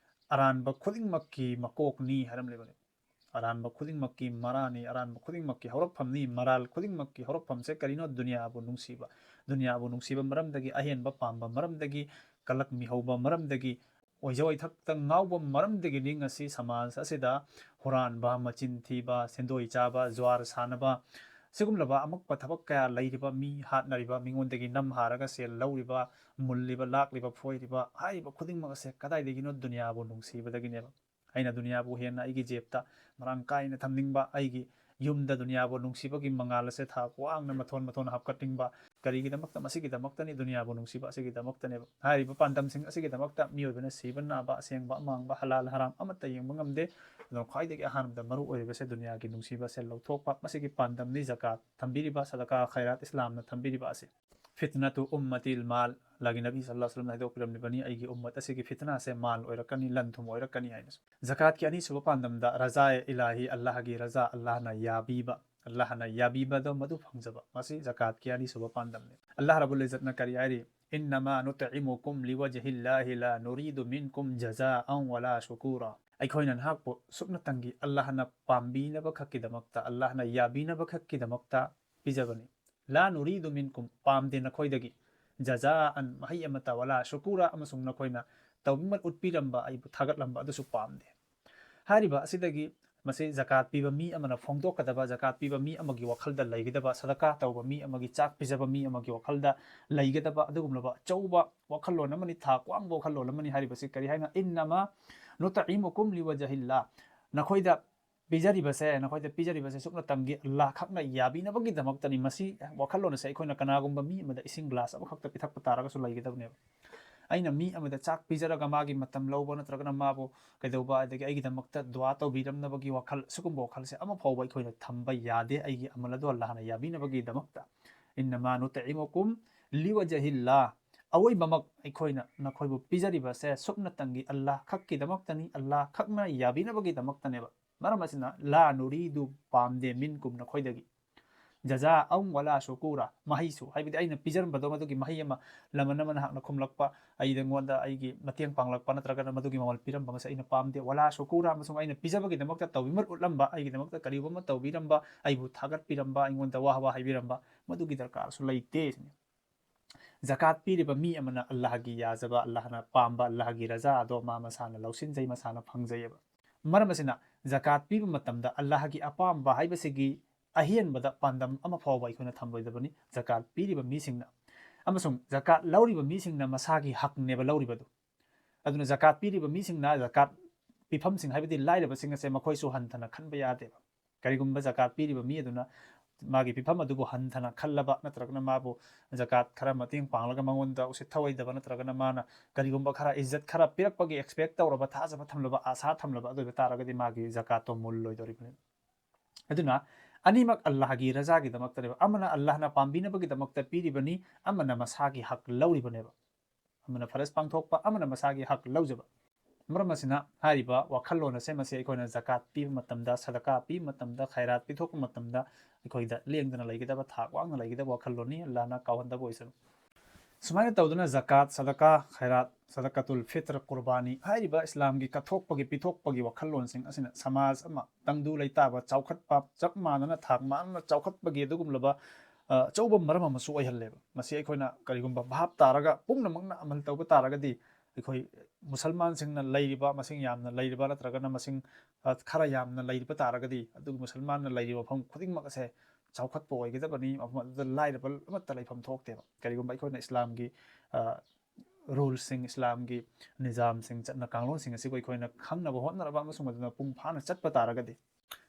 ꯑꯔꯥꯟꯕ ꯈꯨꯗꯤꯡꯃꯛꯀꯤ ꯃꯀꯣꯛꯅꯤ" ꯍꯥꯏꯔꯝꯂꯤꯕꯅꯤ꯫ ꯑꯔꯥꯟꯕ ꯈꯨꯗꯤꯡꯃꯛꯀꯤ ꯃꯔꯥꯅꯤ, ꯑꯔꯥꯟꯕ ꯈꯨꯗꯤꯡꯃꯛꯀꯤ ꯍꯧꯔꯛꯐꯝꯅꯤ꯫ ꯃꯔꯥꯜ ꯈꯨꯗꯤꯡꯃꯛꯀꯤ ꯍꯧꯔꯛꯐꯝꯁꯦ ꯀꯔꯤꯅꯣ? ꯗꯨꯅꯤꯌꯥꯕꯨ ꯅꯨꯡꯁꯤꯕ꯫ ꯗꯨꯅꯤꯌꯥꯕꯨ ꯅꯨꯡꯁꯤꯕ ꯃꯔꯝꯗꯒꯤ, ꯑꯍꯦꯟꯕ ꯄꯥꯝꯕ ꯃꯔꯝꯗꯒꯤ, ꯀꯂꯛ ꯃꯤꯍꯧꯕ ꯃꯔꯝꯗꯒꯤ, ꯑꯣꯏꯖ ꯑꯣꯏꯊꯛꯇ ꯉꯥꯎꯕ ꯃꯔꯝꯗꯒꯤꯗꯤ ꯉꯁꯤ ꯁꯃꯥꯖ ꯑꯁꯤꯗ ꯍꯨꯔꯥꯟꯕ, ꯃꯆꯤꯟ ꯊꯤꯕ, ꯁꯦꯟꯗꯣꯏ ꯆꯥꯕ, ꯖ꯭ꯋꯥꯔ ꯁꯥꯟꯅꯕ, ꯁꯤꯒꯨꯝꯂꯕ ꯑꯃꯛꯄ ꯊꯕꯛ ꯀꯌꯥ ꯂꯩꯔꯤꯕ, ꯃꯤ ꯍꯥꯠꯅꯔꯤꯕ, ꯃꯤꯉꯣꯟꯗꯒꯤ ꯅꯝ ꯍꯥꯔꯒ ꯁꯦꯜ ꯂꯧꯔꯤꯕ, ꯃꯨꯜꯂꯤꯕ, ꯂꯥꯛꯂꯤꯕ, ꯐꯣꯏꯔꯤꯕ, ꯍꯥꯏꯔꯤꯕ ꯈꯨꯗꯤꯡꯃꯛ ꯑꯁꯦ ꯀꯗꯥꯏꯗꯒꯤꯅꯣ? ꯗꯨꯅꯤꯌꯥꯕꯨ ꯅꯨꯡꯁꯤꯕꯗꯒꯤꯅꯦꯕ꯫ ꯑꯩꯅ ꯗꯨꯅꯤꯌꯥꯕꯨ ꯍꯦꯟꯅ ꯑꯩꯒꯤ ꯖꯦꯕꯇ ꯃꯔꯥꯡ ꯀꯥꯏꯅ ꯊꯝꯅꯤꯡꯕ, ꯑꯩꯒꯤ ꯌꯨꯝꯗ ꯗꯨꯅꯤꯌꯥꯕꯨ ꯅꯨꯡꯁꯤꯕꯒꯤ ꯃꯉꯥꯜ ꯑꯁꯦ ꯊꯥꯛ ꯋꯥꯡꯅ ꯃꯊꯣꯟ ꯃꯊꯣꯟ ꯍꯥꯞꯀꯠꯅꯤꯡꯕ꯫ ꯀꯔꯤꯒꯤꯗꯃꯛꯇ? ꯃꯁꯤꯒꯤꯗꯃꯛꯇꯅꯤ, ꯗꯨꯅꯤꯌꯥꯕꯨ ꯅꯨꯡꯁꯤꯕ ꯑꯁꯤꯒꯤꯗꯃꯛꯇꯅꯦꯕ꯫ ꯍꯥꯏꯔꯤꯕ ꯄꯥꯟꯗꯝꯁꯤꯡ ꯑꯁꯤꯒꯤꯗꯃꯛꯇ ꯃꯤꯑꯣꯏꯕꯅ ꯁꯤꯕ ꯅꯥꯕ, ꯑꯁꯦꯡꯕ ꯑꯃꯥꯡꯕ, ꯍꯂꯥꯜ ꯍꯔꯥꯝ ꯑꯃꯠꯇ ꯌꯦꯡꯕ ꯉꯝꯗꯦ꯫ ꯑꯗꯨꯅ ꯈ꯭ꯋꯥꯏꯗꯒꯤ ꯑꯍꯥꯟꯕꯗ ꯃꯔꯨ ꯑꯣꯏꯔꯤꯕꯁꯦ ꯗꯨꯅꯤꯌꯥꯒꯤ ꯅꯨꯡꯁꯤꯕꯁꯦ ꯂꯧꯊꯣꯛꯄ, ꯃꯁꯤꯒꯤ ꯄꯥꯟꯗꯝꯅꯤ ꯖꯀꯥꯠ ꯊꯝꯕꯤꯔꯤꯕ, ꯁꯗꯀꯥ ꯈꯩꯔꯥꯠ ꯏꯁꯂꯥꯝꯅ ꯊꯝꯕꯤꯔꯤꯕ ꯑꯁꯤ꯫ ꯐꯤꯠꯅꯇꯨ ꯎꯝꯃꯇꯤꯜ ꯃꯥꯜ, ꯑꯜꯂꯥꯍꯒꯤ ꯅꯕꯤ ꯁꯜꯂꯜꯂꯥꯍꯨ ꯑꯂꯩꯍꯤ ꯋꯁꯜꯂꯝꯅ ꯍꯥꯏꯗꯣꯛꯄꯤꯔꯝꯂꯤꯕꯅꯤ, "ꯑꯩꯒꯤ ꯎꯝꯃꯠ ꯑꯁꯤꯒꯤ ꯐꯤꯠꯅꯥꯁꯦ ꯃꯥꯜ ꯑꯣꯏꯔꯛꯀꯅꯤ, ꯂꯟ ꯊꯨꯝ ꯑꯣꯏꯔꯛꯀꯅꯤ" ꯍꯥꯏꯅꯁꯨ꯫ ꯖꯀꯥꯠꯀꯤ ꯑꯅꯤꯁꯨꯕ ꯄꯥꯟꯗꯝꯗ ꯔꯖꯥ ꯏꯂꯥꯍꯤ, ꯑꯜꯂꯥꯍꯒꯤ ꯔꯖꯥ, ꯑꯜꯂꯥꯍꯅ ꯌꯥꯕꯤꯕ, ꯑꯜꯂꯥꯍꯅ ꯌꯥꯕꯤꯕꯗꯣ ꯃꯗꯨ ꯐꯪꯖꯕ, ꯃꯁꯤ ꯖꯀꯥꯠꯀꯤ ꯑꯅꯤꯁꯨꯕ ꯄꯥꯟꯗꯝꯅꯤ꯫ ꯑꯜꯂꯥꯍ ꯔꯕꯨꯜ ꯏꯖꯠꯅ ꯀꯔꯤ ꯍꯥꯏꯔꯤ? "ꯏꯟꯅꯃꯥ ꯅꯨꯇꯏꯃꯨꯀꯨꯝ ꯂꯤꯋꯖꯍꯤꯜꯂꯥꯍꯤ ꯂꯥ ꯅꯨꯔꯤꯗꯨ ꯃꯤꯟꯀꯨꯝ ꯖꯖꯥꯑꯟ ꯋꯂꯥ ꯁꯨꯀꯨꯔꯥ"꯫ ꯑꯩꯈꯣꯏꯅ ꯅꯍꯥꯛꯄꯨ ꯁꯨꯞꯅꯇꯪꯒꯤ ꯑꯜꯂꯥꯍꯅ ꯄꯥꯝꯕꯤꯅꯕ ꯈꯛꯀꯤꯗꯃꯛꯇ, ꯑꯜꯂꯥꯍꯅ ꯌꯥꯕꯤꯅꯕ ꯈꯛꯀꯤꯗꯃꯛꯇ ꯄꯤꯖꯕꯅꯤ꯫ "ꯂꯥ ꯅꯨꯔꯤꯗꯨ ꯃꯤꯟꯀꯨꯝ", ꯄꯥꯝꯗꯦ ꯅꯈꯣꯏꯗꯒꯤ, "ꯖꯖꯥꯑꯟ", ꯃꯍꯩ ꯑꯃꯠꯇ, "ꯋꯂꯥ ꯁꯨꯀꯨꯔꯥ", ꯑꯃꯁꯨꯡ ꯅꯈꯣꯏꯅ ꯇꯧꯕꯤꯃꯜ ꯎꯠꯄꯤꯔꯝꯕ, ꯑꯩꯕꯨ ꯊꯥꯒꯠꯂꯝꯕ ꯑꯗꯨꯁꯨ ꯄꯥꯝꯗꯦ꯫ ꯍꯥꯏꯔꯤꯕ ꯑꯁꯤꯗꯒꯤ ꯃꯁꯤ ꯖꯀꯥꯠ ꯄꯤꯕ ꯃꯤ ꯑꯃꯅ ꯐꯣꯡꯗꯣꯛꯀꯗꯕ, ꯖꯀꯥꯠ ꯄꯤꯕ ꯃꯤ ꯑꯃꯒꯤ ꯋꯥꯈꯜꯗ ꯂꯩꯒꯗꯕ, ꯁꯗꯀꯥ ꯇꯧꯕ ꯃꯤ ꯑꯃꯒꯤ, ꯆꯥꯛ ꯄꯤꯖꯕ ꯃꯤ ꯑꯃꯒꯤ ꯋꯥꯈꯜꯗ ꯂꯩꯒꯗꯕ ꯑꯗꯨꯒꯨꯝꯂꯕ ꯑꯆꯧꯕ ꯋꯥꯈꯜꯂꯣꯟ ꯑꯃꯅꯤ, ꯊꯥꯛ ꯋꯥꯡꯕ ꯋꯥꯈꯜꯂꯣꯟ ꯑꯃꯅꯤ꯫ ꯍꯥꯏꯔꯤꯕꯁꯤ ꯀꯔꯤ ꯍꯥꯏꯅ? "ꯏꯟꯅꯃꯥ ꯅꯨꯇꯏꯃꯨꯀꯨꯝ ꯂꯤꯋꯖꯍꯤꯜꯂꯥ", ꯅꯈꯣꯏꯗ ꯄꯤꯖꯔꯤꯕꯁꯦ, ꯅꯈꯣꯏꯗ ꯄꯤꯖꯔꯤꯕꯁꯦ ꯁꯨꯞꯅꯇꯪꯒꯤ ꯑꯜꯂꯥꯍ ꯈꯛꯅ ꯌꯥꯕꯤꯅꯕꯒꯤꯗꯃꯛꯇꯅꯤ꯫ ꯃꯁꯤ ꯋꯥꯈꯜꯂꯣꯟ ꯑꯁꯦ ꯑꯩꯈꯣꯏꯅ ꯀꯅꯥꯒꯨꯝꯕ ꯃꯤ ꯑꯃꯗ ꯏꯁꯤꯡ ꯒ꯭ꯂꯥꯁ ꯑꯃꯈꯛꯇ ꯄꯤꯊꯛꯄ ꯇꯥꯔꯒꯁꯨ ꯂꯩꯒꯗꯕꯅꯦꯕ꯫ ꯑꯩꯅ ꯃꯤ ꯑꯃꯗ ꯆꯥꯛ ꯄꯤꯖꯔꯒ ꯃꯥꯒꯤ ꯃꯇꯝ ꯂꯧꯕ ꯅꯠꯇ꯭ꯔꯒꯅ ꯃꯥꯕꯨ ꯀꯩꯗꯧꯕ, ꯑꯗꯒꯤ ꯑꯩꯒꯤꯗꯃꯛꯇ ꯗꯨꯋꯥ ꯇꯧꯕꯤꯔꯝꯅꯕꯒꯤ ꯋꯥꯈꯜ, ꯁꯤꯒꯨꯝꯕ ꯋꯥꯈꯜꯁꯦ ꯑꯃꯐꯥꯎꯕ ꯑꯩꯈꯣꯏꯅ ꯊꯝꯕ ꯌꯥꯗꯦ꯫ ꯑꯩꯒꯤ ꯑꯃꯜ ꯑꯗꯣ ꯑꯜꯂꯥꯍꯅ ꯌꯥꯕꯤꯅꯕꯒꯤꯗꯃꯛꯇ꯫ "ꯏꯟꯅꯃꯥ ꯅꯨꯇꯏꯃꯨꯀꯨꯝ ꯂꯤꯋꯖꯍꯤꯜꯂꯥ", ꯑꯋꯣꯏꯕꯃꯛ ꯑꯩꯈꯣꯏꯅ ꯅꯈꯣꯏꯕꯨ ꯄꯤꯖꯔꯤꯕꯁꯦ ꯁꯨꯞꯅꯇꯪꯒꯤ ꯑꯜꯂꯥꯍ ꯈꯛꯀꯤꯗꯃꯛꯇꯅꯤ, ꯑꯜꯂꯥꯍ ꯈꯛꯅ ꯌꯥꯕꯤꯅꯕꯒꯤꯗꯃꯛꯇꯅꯦꯕ꯫ ꯃꯔꯝ ꯑꯁꯤꯅ, "ꯂꯥ ꯅꯨꯔꯤꯗꯨ", ꯄꯥꯝꯗꯦ, "ꯃꯤꯟꯀꯨꯝ", ꯅꯈꯣꯏꯗꯒꯤ, "ꯖꯖꯥꯑꯟ ꯋꯂꯥ ꯁꯨꯀꯨꯔꯥ", ꯃꯍꯩꯁꯨ, ꯍꯥꯏꯕꯗꯤ ꯑꯩꯅ ꯄꯤꯖꯔꯝꯕꯗꯣ ꯃꯗꯨꯒꯤ ꯃꯍꯩ ꯑꯃ ꯂꯃꯟ ꯑꯃꯅ ꯍꯥꯛꯅ ꯈꯨꯝꯂꯛꯄ, ꯑꯩꯉꯣꯟꯗ ꯑꯩꯒꯤ ꯃꯇꯦꯡ ꯄꯥꯡꯂꯛꯄ ꯅꯠꯇ꯭ꯔꯒꯅ ꯃꯗꯨꯒꯤ ꯃꯃꯜ ꯄꯤꯔꯝꯕ ꯑꯃꯁꯦ ꯑꯩꯅ ꯄꯥꯝꯗꯦ꯫ "ꯋꯂꯥ ꯁꯨꯀꯨꯔꯥ", ꯑꯃꯁꯨꯡ ꯑꯩꯅ ꯄꯤꯖꯕꯒꯤꯗꯃꯛꯇ ꯇꯧꯕꯤꯃꯜ ꯎꯠꯂꯝꯕ, ꯑꯩꯒꯤꯗꯃꯛꯇ ꯀꯔꯤꯒꯨꯝꯕ ꯑꯃ ꯇꯧꯕꯤꯔꯝꯕ, ꯑꯩꯕꯨ ꯊꯥꯒꯠꯄꯤꯔꯝꯕ, ꯑꯩꯉꯣꯟꯗ ꯋꯥ ꯋꯥ ꯍꯥꯏꯕꯤꯔꯝꯕ, ꯃꯗꯨꯒꯤ ꯗꯔꯀꯥꯔꯁꯨ ꯂꯩꯇꯦ ꯁꯤꯅꯤ꯫ ꯖꯀꯥꯠ ꯄꯤꯔꯤꯕ ꯃꯤ ꯑꯃꯅ ꯑꯜꯂꯥꯍꯒꯤ ꯌꯥꯖꯕ, ꯑꯜꯂꯥꯍꯅ ꯄꯥꯝꯕ, ꯑꯜꯂꯥꯍꯒꯤ ꯔꯖꯥ ꯑꯗꯣ ꯃꯥ ꯃꯁꯥꯅ ꯂꯧꯁꯤꯟꯖꯩ, ꯃꯁꯥꯅ ꯐꯪꯖꯩꯑꯕ꯫ ꯃꯔꯝ ꯑꯁꯤꯅ, ꯖꯀꯥꯠ ꯄꯤꯕ ꯃꯇꯝꯗ ꯑꯜꯂꯥꯍꯒꯤ ꯑꯄꯥꯝꯕ ꯍꯥꯏꯕꯁꯤꯒꯤ ꯑꯍꯦꯟꯕꯗ ꯄꯥꯟꯗꯝ ꯑꯃ ꯐꯥꯎꯕ ꯑꯩꯈꯣꯏꯅ ꯊꯝꯂꯣꯏꯗꯕꯅꯤ ꯖꯀꯥꯠ ꯄꯤꯔꯤꯕ ꯃꯤꯁꯤꯡꯅ꯫ ꯑꯃꯁꯨꯡ ꯖꯀꯥꯠ ꯂꯧꯔꯤꯕ ꯃꯤꯁꯤꯡꯅ ꯃꯁꯥꯒꯤ ꯍꯛꯅꯦꯕ ꯂꯧꯔꯤꯕꯗꯨ꯫ ꯑꯗꯨꯅ ꯖꯀꯥꯠ ꯄꯤꯔꯤꯕ ꯃꯤꯁꯤꯡꯅ ꯖꯀꯥꯠ ꯄꯤꯐꯝꯁꯤꯡ, ꯍꯥꯏꯕꯗꯤ ꯂꯥꯏꯔꯕꯁꯤꯡ ꯑꯁꯦ ꯃꯈꯣꯏꯁꯨ ꯍꯟꯊꯅ ꯈꯟꯕ ꯌꯥꯗꯦꯕ꯫ ꯀꯔꯤꯒꯨꯝꯕ ꯖꯀꯥꯠ ꯄꯤꯔꯤꯕ ꯃꯤ ꯑꯗꯨꯅ ꯃꯥꯒꯤ ꯄꯤꯐꯝ ꯑꯗꯨꯕꯨ ꯍꯟꯊꯅ ꯈꯜꯂꯕ, ꯅꯠꯇ꯭ꯔꯒꯅ ꯃꯥꯕꯨ ꯖꯀꯥꯠ ꯈꯔ ꯃꯇꯦꯡ ꯄꯥꯡꯂꯒ ꯃꯉꯣꯟꯗ ꯎꯁꯤꯠ ꯊꯑꯣꯏꯗꯕ, ꯅꯠꯇ꯭ꯔꯒꯅ ꯃꯥꯅ ꯀꯔꯤꯒꯨꯝꯕ ꯈꯔ ꯏꯖꯠ ꯈꯔ ꯄꯤꯔꯛꯄꯒꯤ expect ꯇꯧꯔꯕ, ꯊꯥꯖꯕ ꯊꯝꯂꯕ, ꯑꯥꯁꯥ ꯊꯝꯂꯕ ꯑꯗꯨ ꯑꯣꯏꯕ ꯇꯥꯔꯒꯗꯤ ꯃꯥꯒꯤ ꯖꯀꯥꯠꯇꯣ ꯃꯨꯜꯂꯣꯏꯗꯧꯔꯤꯕꯅꯤ꯫ ꯑꯗꯨꯅ ꯑꯅꯤꯃꯛ ꯑꯜꯂꯥꯍꯒꯤ ꯔꯖꯥꯒꯤꯗꯃꯛꯇꯅꯦꯕ꯫ ꯑꯃꯅ ꯑꯜꯂꯥꯍꯅ ꯄꯥꯝꯕꯤꯅꯕꯒꯤꯗꯃꯛꯇ ꯄꯤꯔꯤꯕꯅꯤ, ꯑꯃꯅ ꯃꯁꯥꯒꯤ ꯍꯛ ꯂꯧꯔꯤꯕꯅꯦꯕ꯫ ꯑꯃꯅ ꯐꯔꯖ ꯄꯥꯡꯊꯣꯛꯄ, ꯑꯃꯅ ꯃꯁꯥꯒꯤ ꯍꯛ ꯂꯧꯖꯕ꯫ ꯃꯔꯝ ꯑꯁꯤꯅ ꯍꯥꯏꯔꯤꯕ ꯋꯥꯈꯜꯂꯣꯟ ꯑꯁꯦ ꯃꯁꯤ ꯑꯩꯈꯣꯏꯅ ꯖꯀꯥꯠ ꯄꯤꯕ ꯃꯇꯝꯗ, ꯁꯗꯀꯥ ꯄꯤꯕ ꯃꯇꯝꯗ, ꯈꯩꯔꯥꯠ ꯄꯤꯊꯣꯛꯄ ꯃꯇꯝꯗ ꯑꯩꯈꯣꯏꯗ ꯂꯦꯡꯗꯅ ꯂꯩꯒꯗꯕ, ꯊꯥꯛ ꯋꯥꯡꯅ ꯂꯩꯒꯗꯕ ꯋꯥꯈꯜꯂꯣꯟꯅꯤ꯫ ꯑꯜꯂꯥꯍꯅ ꯀꯥꯎꯍꯟꯗꯕ ꯑꯣꯏꯁꯅꯨ꯫ ꯁꯨꯃꯥꯏꯅ ꯇꯧꯗꯨꯅ ꯖꯀꯥꯠ, ꯁꯗꯀꯥ, ꯈꯩꯔꯥꯠ, ꯁꯗꯀꯥꯇꯨꯜ ꯐꯤꯇ꯭ꯔ, ꯀꯨꯔꯕꯥꯅꯤ ꯍꯥꯏꯔꯤꯕ ꯏꯁꯂꯥꯝꯒꯤ ꯀꯠꯊꯣꯛꯄꯒꯤ ꯄꯤꯊꯣꯛꯄꯒꯤ ꯋꯥꯈꯜꯂꯣꯟꯁꯤꯡ ꯑꯁꯤꯅ ꯁꯃꯥꯖ ꯑꯃ, ꯇꯪꯗꯨ ꯂꯩꯇꯥꯕ, ꯆꯥꯎꯈꯠꯄ, ꯆꯞ ꯃꯥꯟꯅꯅ ꯊꯥꯛ ꯃꯥꯟꯅꯅ ꯆꯥꯎꯈꯠꯄꯒꯤ ꯑꯗꯨꯒꯨꯝꯂꯕ, ꯑ, ꯑꯆꯧꯕ ꯃꯔꯝ ꯑꯃꯁꯨ ꯑꯣꯏꯍꯜꯂꯦꯕ꯫ ꯃꯁꯤ ꯑꯩꯈꯣꯏꯅ ꯀꯔꯤꯒꯨꯝꯕ ꯚꯥꯞ ꯇꯥꯔꯒ ꯄꯨꯝꯅꯃꯛꯅ ꯑꯃꯜ ꯇꯧꯕ ꯇꯥꯔꯒꯗꯤ, ꯑꯩꯈꯣꯏ ꯃꯨꯁꯜꯃꯥꯟꯁꯤꯡꯅ ꯂꯩꯔꯤꯕ, ꯃꯁꯤꯡ ꯌꯥꯝꯅ ꯂꯩꯔꯤꯕ, ꯅꯠꯇ꯭ꯔꯒꯅ ꯃꯁꯤꯡ, ꯑ, ꯈꯔ ꯌꯥꯝꯅ ꯂꯩꯔꯤꯕ ꯇꯥꯔꯒꯗꯤ, ꯑꯗꯨꯒꯤ ꯃꯨꯁꯜꯃꯥꯟꯅ ꯂꯩꯔꯤꯕ ꯃꯐꯝ ꯈꯨꯗꯤꯡꯃꯛ ꯑꯁꯦ ꯆꯥꯎꯈꯠꯄ ꯑꯣꯏꯒꯗꯕꯅꯤ, ꯃꯐꯝ ꯑꯗꯨꯗ ꯂꯥꯏꯔꯕ ꯑꯃꯠꯇ ꯂꯩꯐꯝ ꯊꯣꯛꯇꯦꯕ꯫ ꯀꯔꯤꯒꯨꯝꯕ ꯑꯩꯈꯣꯏꯅ ꯏꯁꯂꯥꯝꯒꯤ, ꯑ, ꯔꯨꯜꯁꯤꯡ, ꯏꯁꯂꯥꯝꯒꯤ ꯅꯤꯖꯥꯝꯁꯤꯡ, ꯆꯠꯅ ꯀꯥꯡꯂꯣꯟꯁꯤꯡ ꯑꯁꯤꯕꯨ ꯑꯩꯈꯣꯏꯅ ꯈꯪꯅꯕ ꯍꯣꯠꯅꯔꯕ ꯑꯃꯁꯨꯡ ꯃꯗꯨꯅ ꯃꯄꯨꯡ ꯐꯥꯅ ꯆꯠꯄ ꯇꯥꯔꯒꯗꯤ,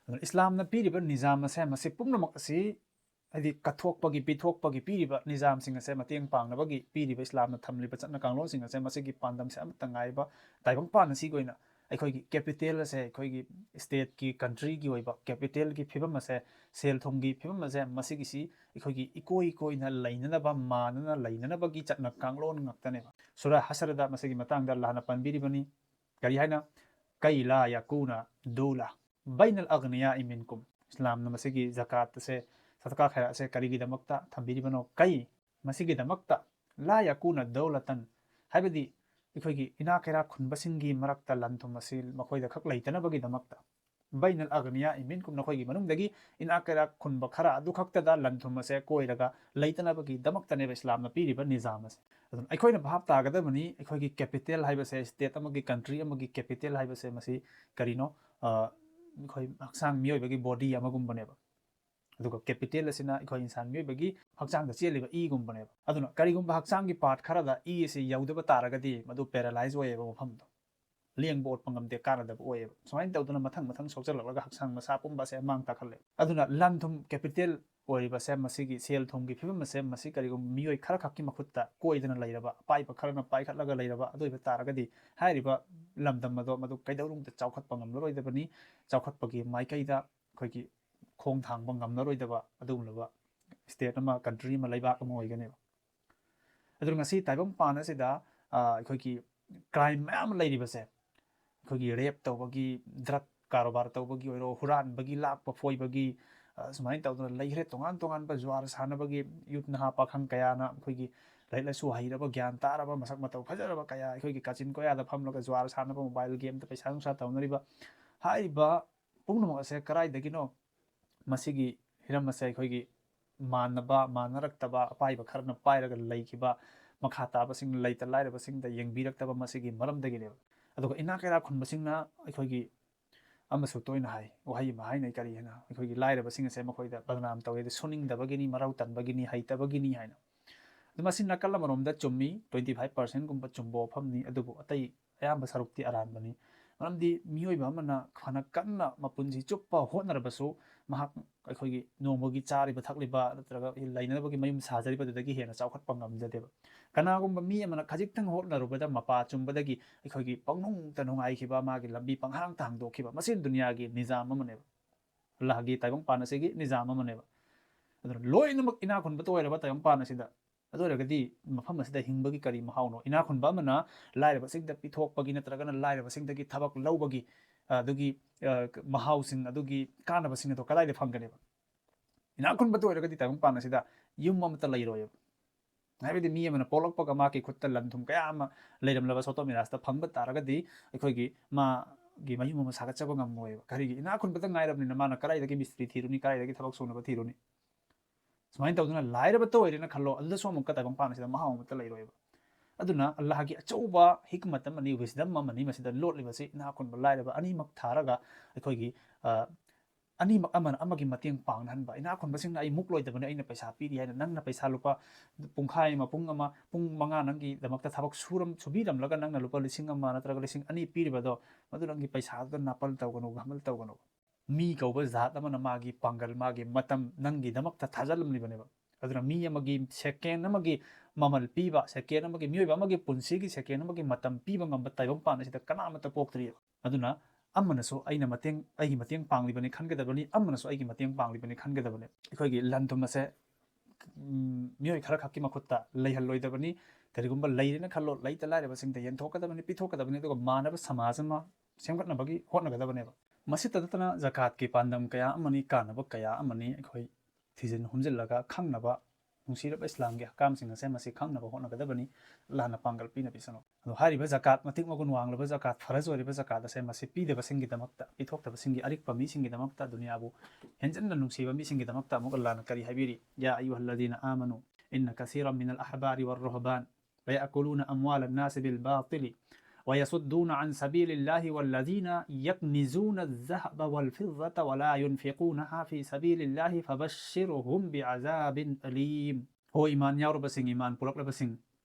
ꯑꯗꯨꯅ ꯏꯁꯂꯥꯝꯅ ꯄꯤꯔꯤꯕ ꯅꯤꯖꯥꯝ ꯑꯁꯦ, ꯃꯁꯤ ꯄꯨꯝꯅꯃꯛ ꯑꯁꯤ, ꯍꯥꯏꯗꯤ ꯀꯠꯊꯣꯛꯄꯒꯤ, ꯄꯤꯊꯣꯛꯄꯒꯤ ꯄꯤꯔꯤꯕ ꯅꯤꯖꯥꯝꯁꯤꯡ ꯑꯁꯦ, ꯃꯇꯦꯡ ꯄꯥꯡꯅꯕꯒꯤ ꯄꯤꯔꯤꯕ ꯏꯁꯂꯥꯝꯅ ꯊꯝꯂꯤꯕ ꯆꯠꯅ ꯀꯥꯡꯂꯣꯟꯁꯤꯡ ꯑꯁꯦ, ꯃꯁꯤꯒꯤ ꯄꯥꯟꯗꯝꯁꯦ ꯑꯃꯠꯇ ꯉꯥꯏꯕ ꯇꯥꯏꯕꯪꯄꯥꯟ ꯑꯁꯤꯒꯤ ꯑꯣꯏꯅ ꯑꯩꯈꯣꯏꯒꯤ ꯀꯦꯄꯤꯇꯦꯜ ꯑꯁꯦ, ꯑꯩꯈꯣꯏꯒꯤ ꯁ꯭ꯇꯦꯠꯀꯤ, ꯀꯟꯇ꯭ꯔꯤꯒꯤ ꯑꯣꯏꯕ ꯀꯦꯄꯤꯇꯦꯜꯒꯤ ꯐꯤꯕꯝ ꯑꯁꯦ, ꯁꯦꯜ ꯊꯨꯝꯒꯤ ꯐꯤꯕꯝ ꯑꯁꯦ, ꯃꯁꯤꯒꯤꯁꯤ ꯑꯩꯈꯣꯏꯒꯤ ꯏꯀꯣꯏ ꯀꯣꯏꯅ ꯂꯩꯅꯅꯕ, ꯃꯥꯟꯅꯅ ꯂꯩꯅꯅꯕꯒꯤ ꯆꯠꯅ ꯀꯥꯡꯂꯣꯟ ꯉꯥꯛꯇꯅꯦꯕ꯫ ꯁꯨꯔꯥ ꯍꯁꯔꯗ ꯃꯁꯤꯒꯤ ꯃꯇꯥꯡꯗ ꯑꯜꯂꯥꯍꯅ ꯄꯟꯕꯤꯔꯤꯕꯅꯤ꯫ ꯀꯔꯤ ꯍꯥꯏꯅ? "ꯀꯩ ꯂꯥ ꯌꯥꯀꯨꯅ ꯗꯨꯂ ꯕꯩꯅꯜ ꯑꯒꯅꯤꯌꯥ ꯏꯃꯤꯟꯀꯨꯝ"꯫ ꯏꯁꯂꯥꯝꯅ ꯃꯁꯤꯒꯤ ꯖꯀꯥꯠ ꯑꯁꯦ, ꯁꯗꯀꯥ ꯈꯩꯔꯥꯠ ꯑꯁꯦ ꯀꯔꯤꯒꯤꯗꯃꯛꯇ ꯊꯝꯕꯤꯔꯤꯕꯅꯣ? ꯀꯩ, ꯃꯁꯤꯒꯤꯗꯃꯛꯇ, "ꯂꯥ ꯌꯥꯀꯨꯅ ꯗꯧꯂꯇꯟ", ꯍꯥꯏꯕꯗꯤ ꯑꯩꯈꯣꯏꯒꯤ ꯏꯅꯥꯛ ꯀꯩꯔꯥꯛ ꯈꯨꯟꯕꯁꯤꯡꯒꯤ ꯃꯔꯛꯇ ꯂꯟ ꯊꯨꯝ ꯑꯁꯤ ꯃꯈꯣꯏꯗ ꯈꯛ ꯂꯩꯇꯅꯕꯒꯤꯗꯃꯛꯇ, "ꯕꯩꯅꯜ ꯑꯒꯅꯤꯌꯥ ꯏꯃꯤꯟꯀꯨꯝ", ꯅꯈꯣꯏꯒꯤ ꯃꯅꯨꯡꯗꯒꯤ ꯏꯅꯥꯛ ꯀꯩꯔꯥꯛ ꯈꯨꯟꯕ ꯈꯔ ꯑꯗꯨ ꯈꯛꯇꯗ ꯂꯟ ꯊꯨꯝ ꯑꯁꯦ ꯀꯣꯏꯔꯒ ꯂꯩꯇꯅꯕꯒꯤꯗꯃꯛꯇꯅꯦꯕ ꯏꯁꯂꯥꯝꯅ ꯄꯤꯔꯤꯕ ꯅꯤꯖꯥꯝ ꯑꯁꯦ꯫ ꯑꯗꯨꯅ ꯑꯩꯈꯣꯏꯅ ꯚꯥꯞ ꯇꯥꯒꯗꯕꯅꯤ, ꯑꯩꯈꯣꯏꯒꯤ ꯀꯦꯄꯤꯇꯦꯜ ꯍꯥꯏꯕꯁꯦ, ꯁ꯭ꯇꯦꯠ ꯑꯃꯒꯤ, ꯀꯟꯇ꯭ꯔꯤ ꯑꯃꯒꯤ ꯀꯦꯄꯤꯇꯦꯜ ꯍꯥꯏꯕꯁꯦ ꯃꯁꯤ ꯀꯔꯤꯅꯣ? ꯑ, ꯑꯩꯈꯣꯏ ꯍꯛꯆꯥꯡ, ꯃꯤꯑꯣꯏꯕꯒꯤ ꯕꯣꯗꯤ ꯑꯃꯒꯨꯝꯕꯅꯦꯕ꯫ ꯑꯗꯨꯒ capital ꯑꯁꯤꯅ ꯑꯩꯈꯣꯏ ꯏꯟꯁꯥꯟ ꯃꯤꯑꯣꯏꯕꯒꯤ ꯍꯛꯆꯥꯡꯗ ꯆꯦꯜꯂꯤꯕ ꯏꯒꯨꯝꯕꯅꯦꯕ꯫ ꯑꯗꯨꯅ ꯀꯔꯤꯒꯨꯝꯕ ꯍꯛꯆꯥꯡꯒꯤ part ꯈꯔꯗ ꯏ ꯑꯁꯤ ꯌꯧꯗꯕ ꯇꯥꯔꯒꯗꯤ ꯃꯗꯨ paralyze ꯑꯣꯏꯌꯦꯕ ꯃꯐꯝꯗꯣ꯫ ꯂꯦꯡꯕ ꯑꯣꯠꯄ ꯉꯝꯗꯦ, ꯀꯥꯟꯅꯗꯕ ꯑꯣꯏꯌꯦꯕ꯫ ꯁꯨꯃꯥꯏꯅ ꯇꯧꯗꯅ ꯃꯊꯪ ꯃꯊꯪ ꯁꯣꯛꯆꯜꯂꯛꯂꯒ ꯍꯛꯆꯥꯡ ꯃꯁꯥ ꯄꯨꯝꯕꯁꯦ ꯃꯥꯡ ꯇꯥꯛꯍꯜꯂꯦ꯫ ꯑꯗꯨꯅ ꯂꯟ ꯊꯨꯝ capital ꯑꯣꯏꯔꯤꯕꯁꯦ, ꯃꯁꯤꯒꯤ ꯁꯦꯜ ꯊꯨꯝꯒꯤ ꯐꯤꯕꯝ ꯑꯁꯦ ꯃꯁꯤ ꯀꯔꯤꯒꯨꯝꯕ ꯃꯤꯑꯣꯏ ꯈꯔ ꯈꯛꯀꯤ ꯃꯈꯨꯠꯇ ꯀꯣꯏꯗꯅ ꯂꯩꯔꯕ, ꯑꯄꯥꯏꯕ ꯈꯔꯅ ꯄꯥꯏꯈꯠꯂꯒ ꯂꯩꯔꯕ ꯑꯗꯨ ꯑꯣꯏꯕ ꯇꯥꯔꯒꯗꯤ ꯍꯥꯏꯔꯤꯕ ꯂꯝꯗꯝ ꯑꯗꯣ ꯃꯗꯨ ꯀꯩꯗꯧꯅꯨꯡꯗ ꯆꯥꯎꯈꯠꯄ ꯉꯝꯂꯔꯣꯏꯗꯕꯅꯤ꯫ ꯆꯥꯎꯈꯠꯄꯒꯤ ꯃꯥꯏꯀꯩꯗ ꯑꯩꯈꯣꯏꯒꯤ ꯈꯣꯡ ꯊꯥꯡꯕ ꯉꯝꯂꯔꯣꯏꯗꯕ ꯑꯗꯨꯒꯨꯝꯂꯕ state ꯑꯃ, country ꯑꯃ, ꯂꯩꯕꯥꯛ ꯑꯃ ꯑꯣꯏꯒꯅꯦꯕ꯫ ꯑꯗꯨꯅ ꯉꯁꯤ ꯇꯥꯏꯕꯪꯄꯥꯟ ꯑꯁꯤꯗ, ꯑ, ꯑꯩꯈꯣꯏꯒꯤ crime ꯃꯌꯥꯝ ꯑꯃ ꯂꯩꯔꯤꯕꯁꯦ, ꯑꯩꯈꯣꯏꯒꯤ rape ꯇꯧꯕꯒꯤ, drug ꯀꯔꯕꯥꯔ ꯇꯧꯕꯒꯤ ꯑꯣꯏꯔꯣ, ꯍꯨꯔꯥꯟꯕꯒꯤ, ꯂꯥꯛꯄ ꯐꯣꯏꯕꯒꯤ, ꯑ, ꯁꯨꯃꯥꯏꯅ ꯇꯧꯗꯅ ꯂꯩꯈ꯭ꯔꯦ꯫ ꯇꯣꯉꯥꯟ ꯇꯣꯉꯥꯟꯕ ꯖꯨꯋꯥꯔ ꯁꯥꯟꯅꯕꯒꯤ youth ꯅꯍꯥ ꯄꯥꯈꯪ ꯀꯌꯥꯅ ꯑꯩꯈꯣꯏꯒꯤ ꯂꯥꯏꯔꯤꯛ ꯂꯥꯏꯁꯨ ꯍꯩꯔꯕ, ꯒ꯭ꯌꯥꯟ ꯇꯥꯔꯕ, ꯃꯁꯛ ꯃꯇꯧ ꯐꯖꯔꯕ ꯀꯌꯥ ꯑꯩꯈꯣꯏꯒꯤ ꯀꯥꯆꯤꯟ ꯀꯣꯌꯥꯗ ꯐꯝꯂꯒ ꯖꯨꯋꯥꯔ ꯁꯥꯟꯅꯕ, mobile gameꯗ ꯄꯩꯁꯥ ꯅꯨꯡꯁꯥ ꯇꯧꯅꯔꯤꯕ, ꯍꯥꯏꯔꯤꯕ ꯄꯨꯝꯅꯃꯛ ꯑꯁꯦ ꯀꯗꯥꯏꯗꯒꯤꯅꯣ? ꯃꯁꯤꯒꯤ ꯍꯤꯔꯝ ꯑꯁꯦ ꯑꯩꯈꯣꯏꯒꯤ ꯃꯥꯟꯅꯕ, ꯃꯥꯟꯅꯔꯛꯇꯕ, ꯑꯄꯥꯏꯕ ꯈꯔꯅ ꯄꯥꯏꯔꯒ ꯂꯩꯈꯤꯕ, ꯃꯈꯥ ꯇꯥꯕꯁꯤꯡꯅ ꯂꯩꯇ ꯂꯥꯏꯔꯕꯁꯤꯡꯗ ꯌꯦꯡꯕꯤꯔꯛꯇꯕ ꯃꯁꯤꯒꯤ ꯃꯔꯝꯗꯒꯤꯅꯦꯕ꯫ ꯑꯗꯨꯒ ꯏꯅꯥꯛ ꯀꯩꯔꯥꯛ ꯈꯨꯟꯕꯁꯤꯡꯅ ꯑꯩꯈꯣꯏꯒꯤ ꯑꯃꯁꯨ ꯇꯣꯏꯅ ꯍꯥꯏ, ꯋꯥꯍꯩ ꯑꯃ ꯍꯥꯏꯅꯩ, ꯀꯔꯤ ꯍꯥꯏꯅ, ꯑꯩꯈꯣꯏꯒꯤ ꯂꯥꯏꯔꯕꯁꯤꯡ ꯑꯁꯦ ꯃꯈꯣꯏꯗ ꯕꯗꯅꯥꯝ ꯇꯧꯋꯦ, ꯑꯗꯨ ꯁꯨꯅꯤꯡꯗꯕꯒꯤꯅꯤ, ꯃꯔꯧ ꯇꯟꯕꯒꯤꯅꯤ, ꯍꯩꯇꯕꯒꯤꯅꯤ ꯍꯥꯏꯅ꯫ ꯑꯗꯨ ꯃꯁꯤ ꯅꯥꯀꯜ ꯑꯃꯔꯣꯝꯗ ꯆꯨꯝꯃꯤ, twenty five percentꯒꯨꯝꯕ ꯆꯨꯝꯕ ꯋꯥꯐꯝꯅꯤ, ꯑꯗꯨꯕꯨ ꯑꯇꯩ ꯑꯌꯥꯝꯕ ꯁꯔꯨꯛꯇꯤ ꯑꯔꯥꯟꯕꯅꯤ꯫ ꯃꯔꯝꯗꯤ ꯃꯤꯑꯣꯏꯕ ꯑꯃꯅ ꯐꯅ ꯀꯟꯅ ꯃꯄꯨꯟꯁꯤ ꯆꯨꯞꯄ ꯍꯣꯠꯅꯔꯕꯁꯨ, ꯃꯍꯥꯛ ꯑꯩꯈꯣꯏꯒꯤ ꯅꯣꯡꯃꯒꯤ ꯆꯥꯔꯤꯕ ꯊꯛꯂꯤꯕ ꯅꯠꯇ꯭ꯔꯒ ꯂꯩꯅꯅꯕꯒꯤ ꯃꯌꯨꯝ ꯁꯥꯖꯔꯤꯕꯗꯨꯗꯒꯤ ꯍꯦꯟꯅ ꯆꯥꯎꯈꯠꯄ ꯉꯝꯖꯗꯦꯕ꯫ ꯀꯅꯥꯒꯨꯝꯕ ꯃꯤ ꯑꯃꯅ ꯈꯖꯤꯛꯇꯪ ꯍꯣꯠꯅꯔꯨꯕꯗ ꯃꯄꯥ ꯆꯨꯝꯕꯗꯒꯤ ꯑꯩꯈꯣꯏꯒꯤ ꯄꯪꯅꯨꯡꯇ ꯅꯨꯡꯉꯥꯏꯈꯤꯕ, ꯃꯥꯒꯤ ꯂꯝꯕꯤ ꯄꯪꯍꯥꯡꯇ ꯍꯥꯡꯗꯣꯛꯈꯤꯕ, ꯃꯁꯤ ꯗꯨꯅꯤꯌꯥꯒꯤ ꯅꯤꯖꯥꯝ ꯑꯃꯅꯦꯕ꯫ ꯑꯜꯂꯥꯍꯒꯤ ꯇꯥꯏꯕꯪꯄꯥꯟ ꯑꯁꯤꯒꯤ ꯅꯤꯖꯥꯝ ꯑꯃꯅꯦꯕ꯫ ꯑꯗꯨꯅ ꯂꯣꯏꯅꯃꯛ ꯏꯅꯥꯛ ꯈꯨꯟꯕꯇ ꯑꯣꯏꯔꯕ ꯇꯥꯏꯕꯪꯄꯥꯟ ꯑꯁꯤꯗ, ꯑꯗꯨ ꯑꯣꯏꯔꯒꯗꯤ ꯃꯐꯝ ꯑꯁꯤꯗ ꯍꯤꯡꯕꯒꯤ ꯀꯔꯤ ꯃꯍꯥꯎꯅꯣ? ꯏꯅꯥꯛ ꯈꯨꯟꯕ ꯑꯃꯅ ꯂꯥꯏꯔꯕꯁꯤꯡꯗ ꯄꯤꯊꯣꯛꯄꯒꯤ ꯅꯠꯇ꯭ꯔꯒꯅ ꯂꯥꯏꯔꯕꯁꯤꯡꯗꯒꯤ ꯊꯕꯛ ꯂꯧꯕꯒꯤ, ꯑ, ꯑꯗꯨꯒꯤ, ꯑ, ꯃꯍꯥꯎꯁꯤꯡ, ꯑꯗꯨꯒꯤ ꯀꯥꯟꯅꯕꯁꯤꯡ ꯑꯗꯣ ꯀꯗꯥꯏꯗ ꯐꯪꯒꯅꯦꯕ? ꯏꯅꯥꯛ ꯈꯨꯟꯕꯇ ꯑꯣꯏꯔꯒꯗꯤ ꯇꯥꯏꯕꯪꯄꯥꯟ ꯑꯁꯤꯗ ꯌꯨꯝ ꯑꯃꯠꯇ ꯂꯩꯔꯣꯏꯕ꯫ ꯍꯥꯏꯕꯗꯤ ꯃꯤ ꯑꯃꯅ ꯄꯣꯛꯂꯛꯄꯒ ꯃꯥꯒꯤ ꯈꯨꯠꯇ ꯂꯟ ꯊꯨꯝ ꯀꯌꯥ ꯑꯃ ꯂꯩꯔꯝꯂꯕ ꯁꯣꯇꯣ ꯃꯤꯔꯥꯖꯇ ꯐꯪꯕ ꯇꯥꯔꯒꯗꯤ ꯑꯩꯈꯣꯏꯒꯤ ꯃꯥꯒꯤ ꯃꯌꯨꯝ ꯑꯃ ꯁꯥꯒꯠꯆꯕ ꯉꯝꯃꯣꯏꯕ꯫ ꯀꯔꯤꯒꯤ? ꯏꯅꯥꯛ ꯈꯨꯟꯕꯇ ꯉꯥꯏꯔꯕꯅꯤꯅ ꯃꯥꯅ ꯀꯗꯥꯏꯗꯒꯤ ꯃꯤꯁꯇ꯭ꯔꯤ ꯊꯤꯔꯨꯅꯤ, ꯀꯗꯥꯏꯗꯒꯤ ꯊꯕꯛ ꯁꯨꯅꯕ ꯊꯤꯔꯨꯅꯤ? ꯁꯨꯃꯥꯏꯅ ꯇꯧꯗꯅ ꯂꯥꯏꯔꯕꯇ ꯑꯣꯏꯔꯦꯅ ꯈꯜꯂꯣ, ꯑꯗꯨꯗꯁꯨ ꯑꯃꯨꯛꯀ ꯇꯥꯏꯕꯪꯄꯥꯟ ꯑꯁꯤꯗ ꯃꯍꯥꯎ ꯑꯃꯠꯇ ꯂꯩꯔꯣꯏꯕ꯫ ꯑꯗꯨꯅ ꯑꯜꯂꯥꯍꯒꯤ ꯑꯆꯧꯕ ꯍꯤꯛꯃꯠ ꯑꯃꯅꯤ, wisdom ꯑꯃꯅꯤ ꯃꯁꯤꯗ ꯂꯣꯠꯂꯤꯕꯁꯤ꯫ ꯏꯅꯥꯛ ꯈꯨꯟꯕ ꯂꯥꯏꯔꯕ ꯑꯅꯤꯃꯛ ꯊꯥꯔꯒ ꯑꯩꯈꯣꯏꯒꯤ, ꯑ, ꯑꯅꯤꯃꯛ ꯑꯃꯅ ꯑꯃꯒꯤ ꯃꯇꯦꯡ ꯄꯥꯡꯅꯍꯟꯕ꯫ ꯏꯅꯥꯛ ꯈꯨꯟꯕꯁꯤꯡꯅ "ꯑꯩ ꯃꯨꯛ ꯂꯣꯏꯗꯕꯅꯤ, ꯑꯩꯅ ꯄꯩꯁꯥ ꯄꯤꯔꯤ" ꯍꯥꯏꯅ ꯅꯪꯅ ꯄꯩꯁꯥ ꯂꯨꯄꯥ ꯄꯨꯡꯈꯥꯏ ꯑꯃ, ꯄꯨꯡ ꯑꯃ, ꯄꯨꯡ ꯃꯉꯥ ꯅꯪꯒꯤꯗꯃꯛꯇ ꯊꯕꯛ ꯁꯨꯔꯝ-, ꯁꯨꯕꯤꯔꯝꯂꯒ ꯅꯪꯅ ꯂꯨꯄꯥ ꯂꯤꯁꯤꯡ ꯑꯃ ꯅꯠꯇ꯭ꯔꯒ ꯂꯤꯁꯤꯡ ꯑꯅꯤ ꯄꯤꯔꯤꯕꯗꯣ, ꯃꯗꯨ ꯅꯪꯒꯤ ꯄꯩꯁꯥꯗꯨꯗ ꯅꯥꯄꯜ ꯇꯧꯒꯅꯨ, ꯒꯃꯜ ꯇꯧꯒꯅꯨ꯫ ꯃꯤ ꯀꯧꯕ ꯖꯥꯠ ꯑꯃꯅ ꯃꯥꯒꯤ ꯄꯥꯡꯒꯜ, ꯃꯥꯒꯤ ꯃꯇꯝ ꯅꯪꯒꯤꯗꯃꯛꯇ ꯊꯥꯖꯜꯂꯝꯂꯤꯕꯅꯦꯕ꯫ ꯑꯗꯨꯅ ꯃꯤ ꯑꯃꯒꯤ second ꯑꯃꯒꯤ ꯃꯃꯜ ꯄꯤꯕ, second ꯑꯃꯒꯤ, ꯃꯤꯑꯣꯏꯕ ꯑꯃꯒꯤ ꯄꯨꯟꯁꯤꯒꯤ second ꯑꯃꯒꯤ ꯃꯇꯝ ꯄꯤꯕ ꯉꯝꯕ ꯇꯥꯏꯕꯪꯄꯥꯟ ꯑꯁꯤꯗ ꯀꯅꯥꯃꯠꯇ ꯄꯣꯛꯇ꯭ꯔꯤꯕ꯫ ꯑꯗꯨꯅ ꯑꯃꯅꯁꯨ ꯑꯩꯅ ꯃꯇꯦꯡ, ꯑꯩꯒꯤ ꯃꯇꯦꯡ ꯄꯥꯡꯂꯤꯕꯅꯤ ꯈꯟꯒꯗꯕꯅꯤ, ꯑꯃꯅꯁꯨ ꯑꯩꯒꯤ ꯃꯇꯦꯡ ꯄꯥꯡꯂꯤꯕꯅꯤ ꯈꯟꯒꯗꯕꯅꯤ꯫ ꯑꯩꯈꯣꯏꯒꯤ ꯂꯟ ꯊꯨꯝ ꯑꯁꯦ, ꯎꯝ, ꯃꯤꯑꯣꯏ ꯈꯔ ꯈꯛꯀꯤ ꯃꯈꯨꯠꯇ ꯂꯩꯍꯜꯂꯣꯏꯗꯕꯅꯤ꯫ ꯀꯔꯤꯒꯨꯝꯕ ꯂꯩꯔꯦꯅ ꯈꯜꯂꯣ, ꯂꯩꯇ ꯂꯥꯏꯔꯕꯁꯤꯡꯗ ꯌꯦꯟꯊꯣꯛꯀꯗꯕꯅꯤ, ꯄꯤꯊꯣꯛꯀꯗꯕꯅꯤ, ꯑꯗꯨꯒ ꯃꯥꯟꯅꯕ ꯁꯃꯥꯖ ꯑꯃ ꯁꯦꯝꯒꯠꯅꯕꯒꯤ ꯍꯣꯠꯅꯒꯗꯕꯅꯦꯕ꯫ ꯃꯁꯤꯇ ꯅꯠꯇꯅ ꯖꯀꯥꯠꯀꯤ ꯄꯥꯟꯗꯝ ꯀꯌꯥ ꯑꯃꯅꯤ, ꯀꯥꯟꯅꯕ ꯀꯌꯥ ꯑꯃꯅꯤ ꯑꯩꯈꯣꯏ ꯊꯤꯖꯤꯟ ꯍꯨꯝꯖꯤꯜꯂꯒ ꯈꯪꯅꯕ, ꯅꯨꯡꯁꯤꯔꯕ ꯏꯁꯂꯥꯝꯒꯤ ꯑꯍꯀꯥꯝꯁꯤꯡ ꯑꯁꯦ ꯃꯁꯤ ꯈꯪꯅꯕ ꯍꯣꯠꯅꯒꯗꯕꯅꯤ꯫ ꯑꯜꯂꯥꯍꯅ ꯄꯥꯡꯒꯜ ꯄꯤꯅ ꯄꯤꯁꯅꯨ꯫ ꯑꯗꯣ ꯍꯥꯏꯔꯤꯕ ꯖꯀꯥꯠ, ꯃꯇꯤꯛ ꯃꯒꯨꯟ ꯋꯥꯡꯂꯕ ꯖꯀꯥꯠ, ꯐꯔꯖ ꯑꯣꯏꯔꯤꯕ ꯖꯀꯥꯠ ꯑꯁꯦ ꯃꯁꯤ ꯄꯤꯗꯕꯁꯤꯡꯒꯤꯗꯃꯛꯇ, ꯄꯤꯊꯣꯛꯇꯕꯁꯤꯡꯒꯤ, ꯑꯔꯤꯛꯄ ꯃꯤꯁꯤꯡꯒꯤꯗꯃꯛꯇ, ꯗꯨꯅꯤꯌꯥꯕꯨ ꯍꯦꯟꯖꯤꯟꯅ ꯅꯨꯡꯁꯤꯕ ꯃꯤꯁꯤꯡꯒꯤꯗꯃꯛꯇ ꯑꯃꯨꯛ ꯑꯜꯂꯥꯍꯅ ꯀꯔꯤ ꯍꯥꯏꯕꯤꯔꯤ? "يا أيها الذين آمنوا إن كثيرا من الأحبار والرهبان ليأكلون أموال الناس بالباطل ويصدون عن سبيل الله والذين يكنزون الذهب والفضة ولا ينفقونها في سبيل الله فبشرهم بعذاب أليم." ꯍꯣꯏ, ꯏꯃꯥꯟ ꯌꯥꯎꯔꯕꯁꯤꯡ, ꯏꯃꯥꯟ ꯄꯨꯔꯛꯂꯕꯁꯤꯡ,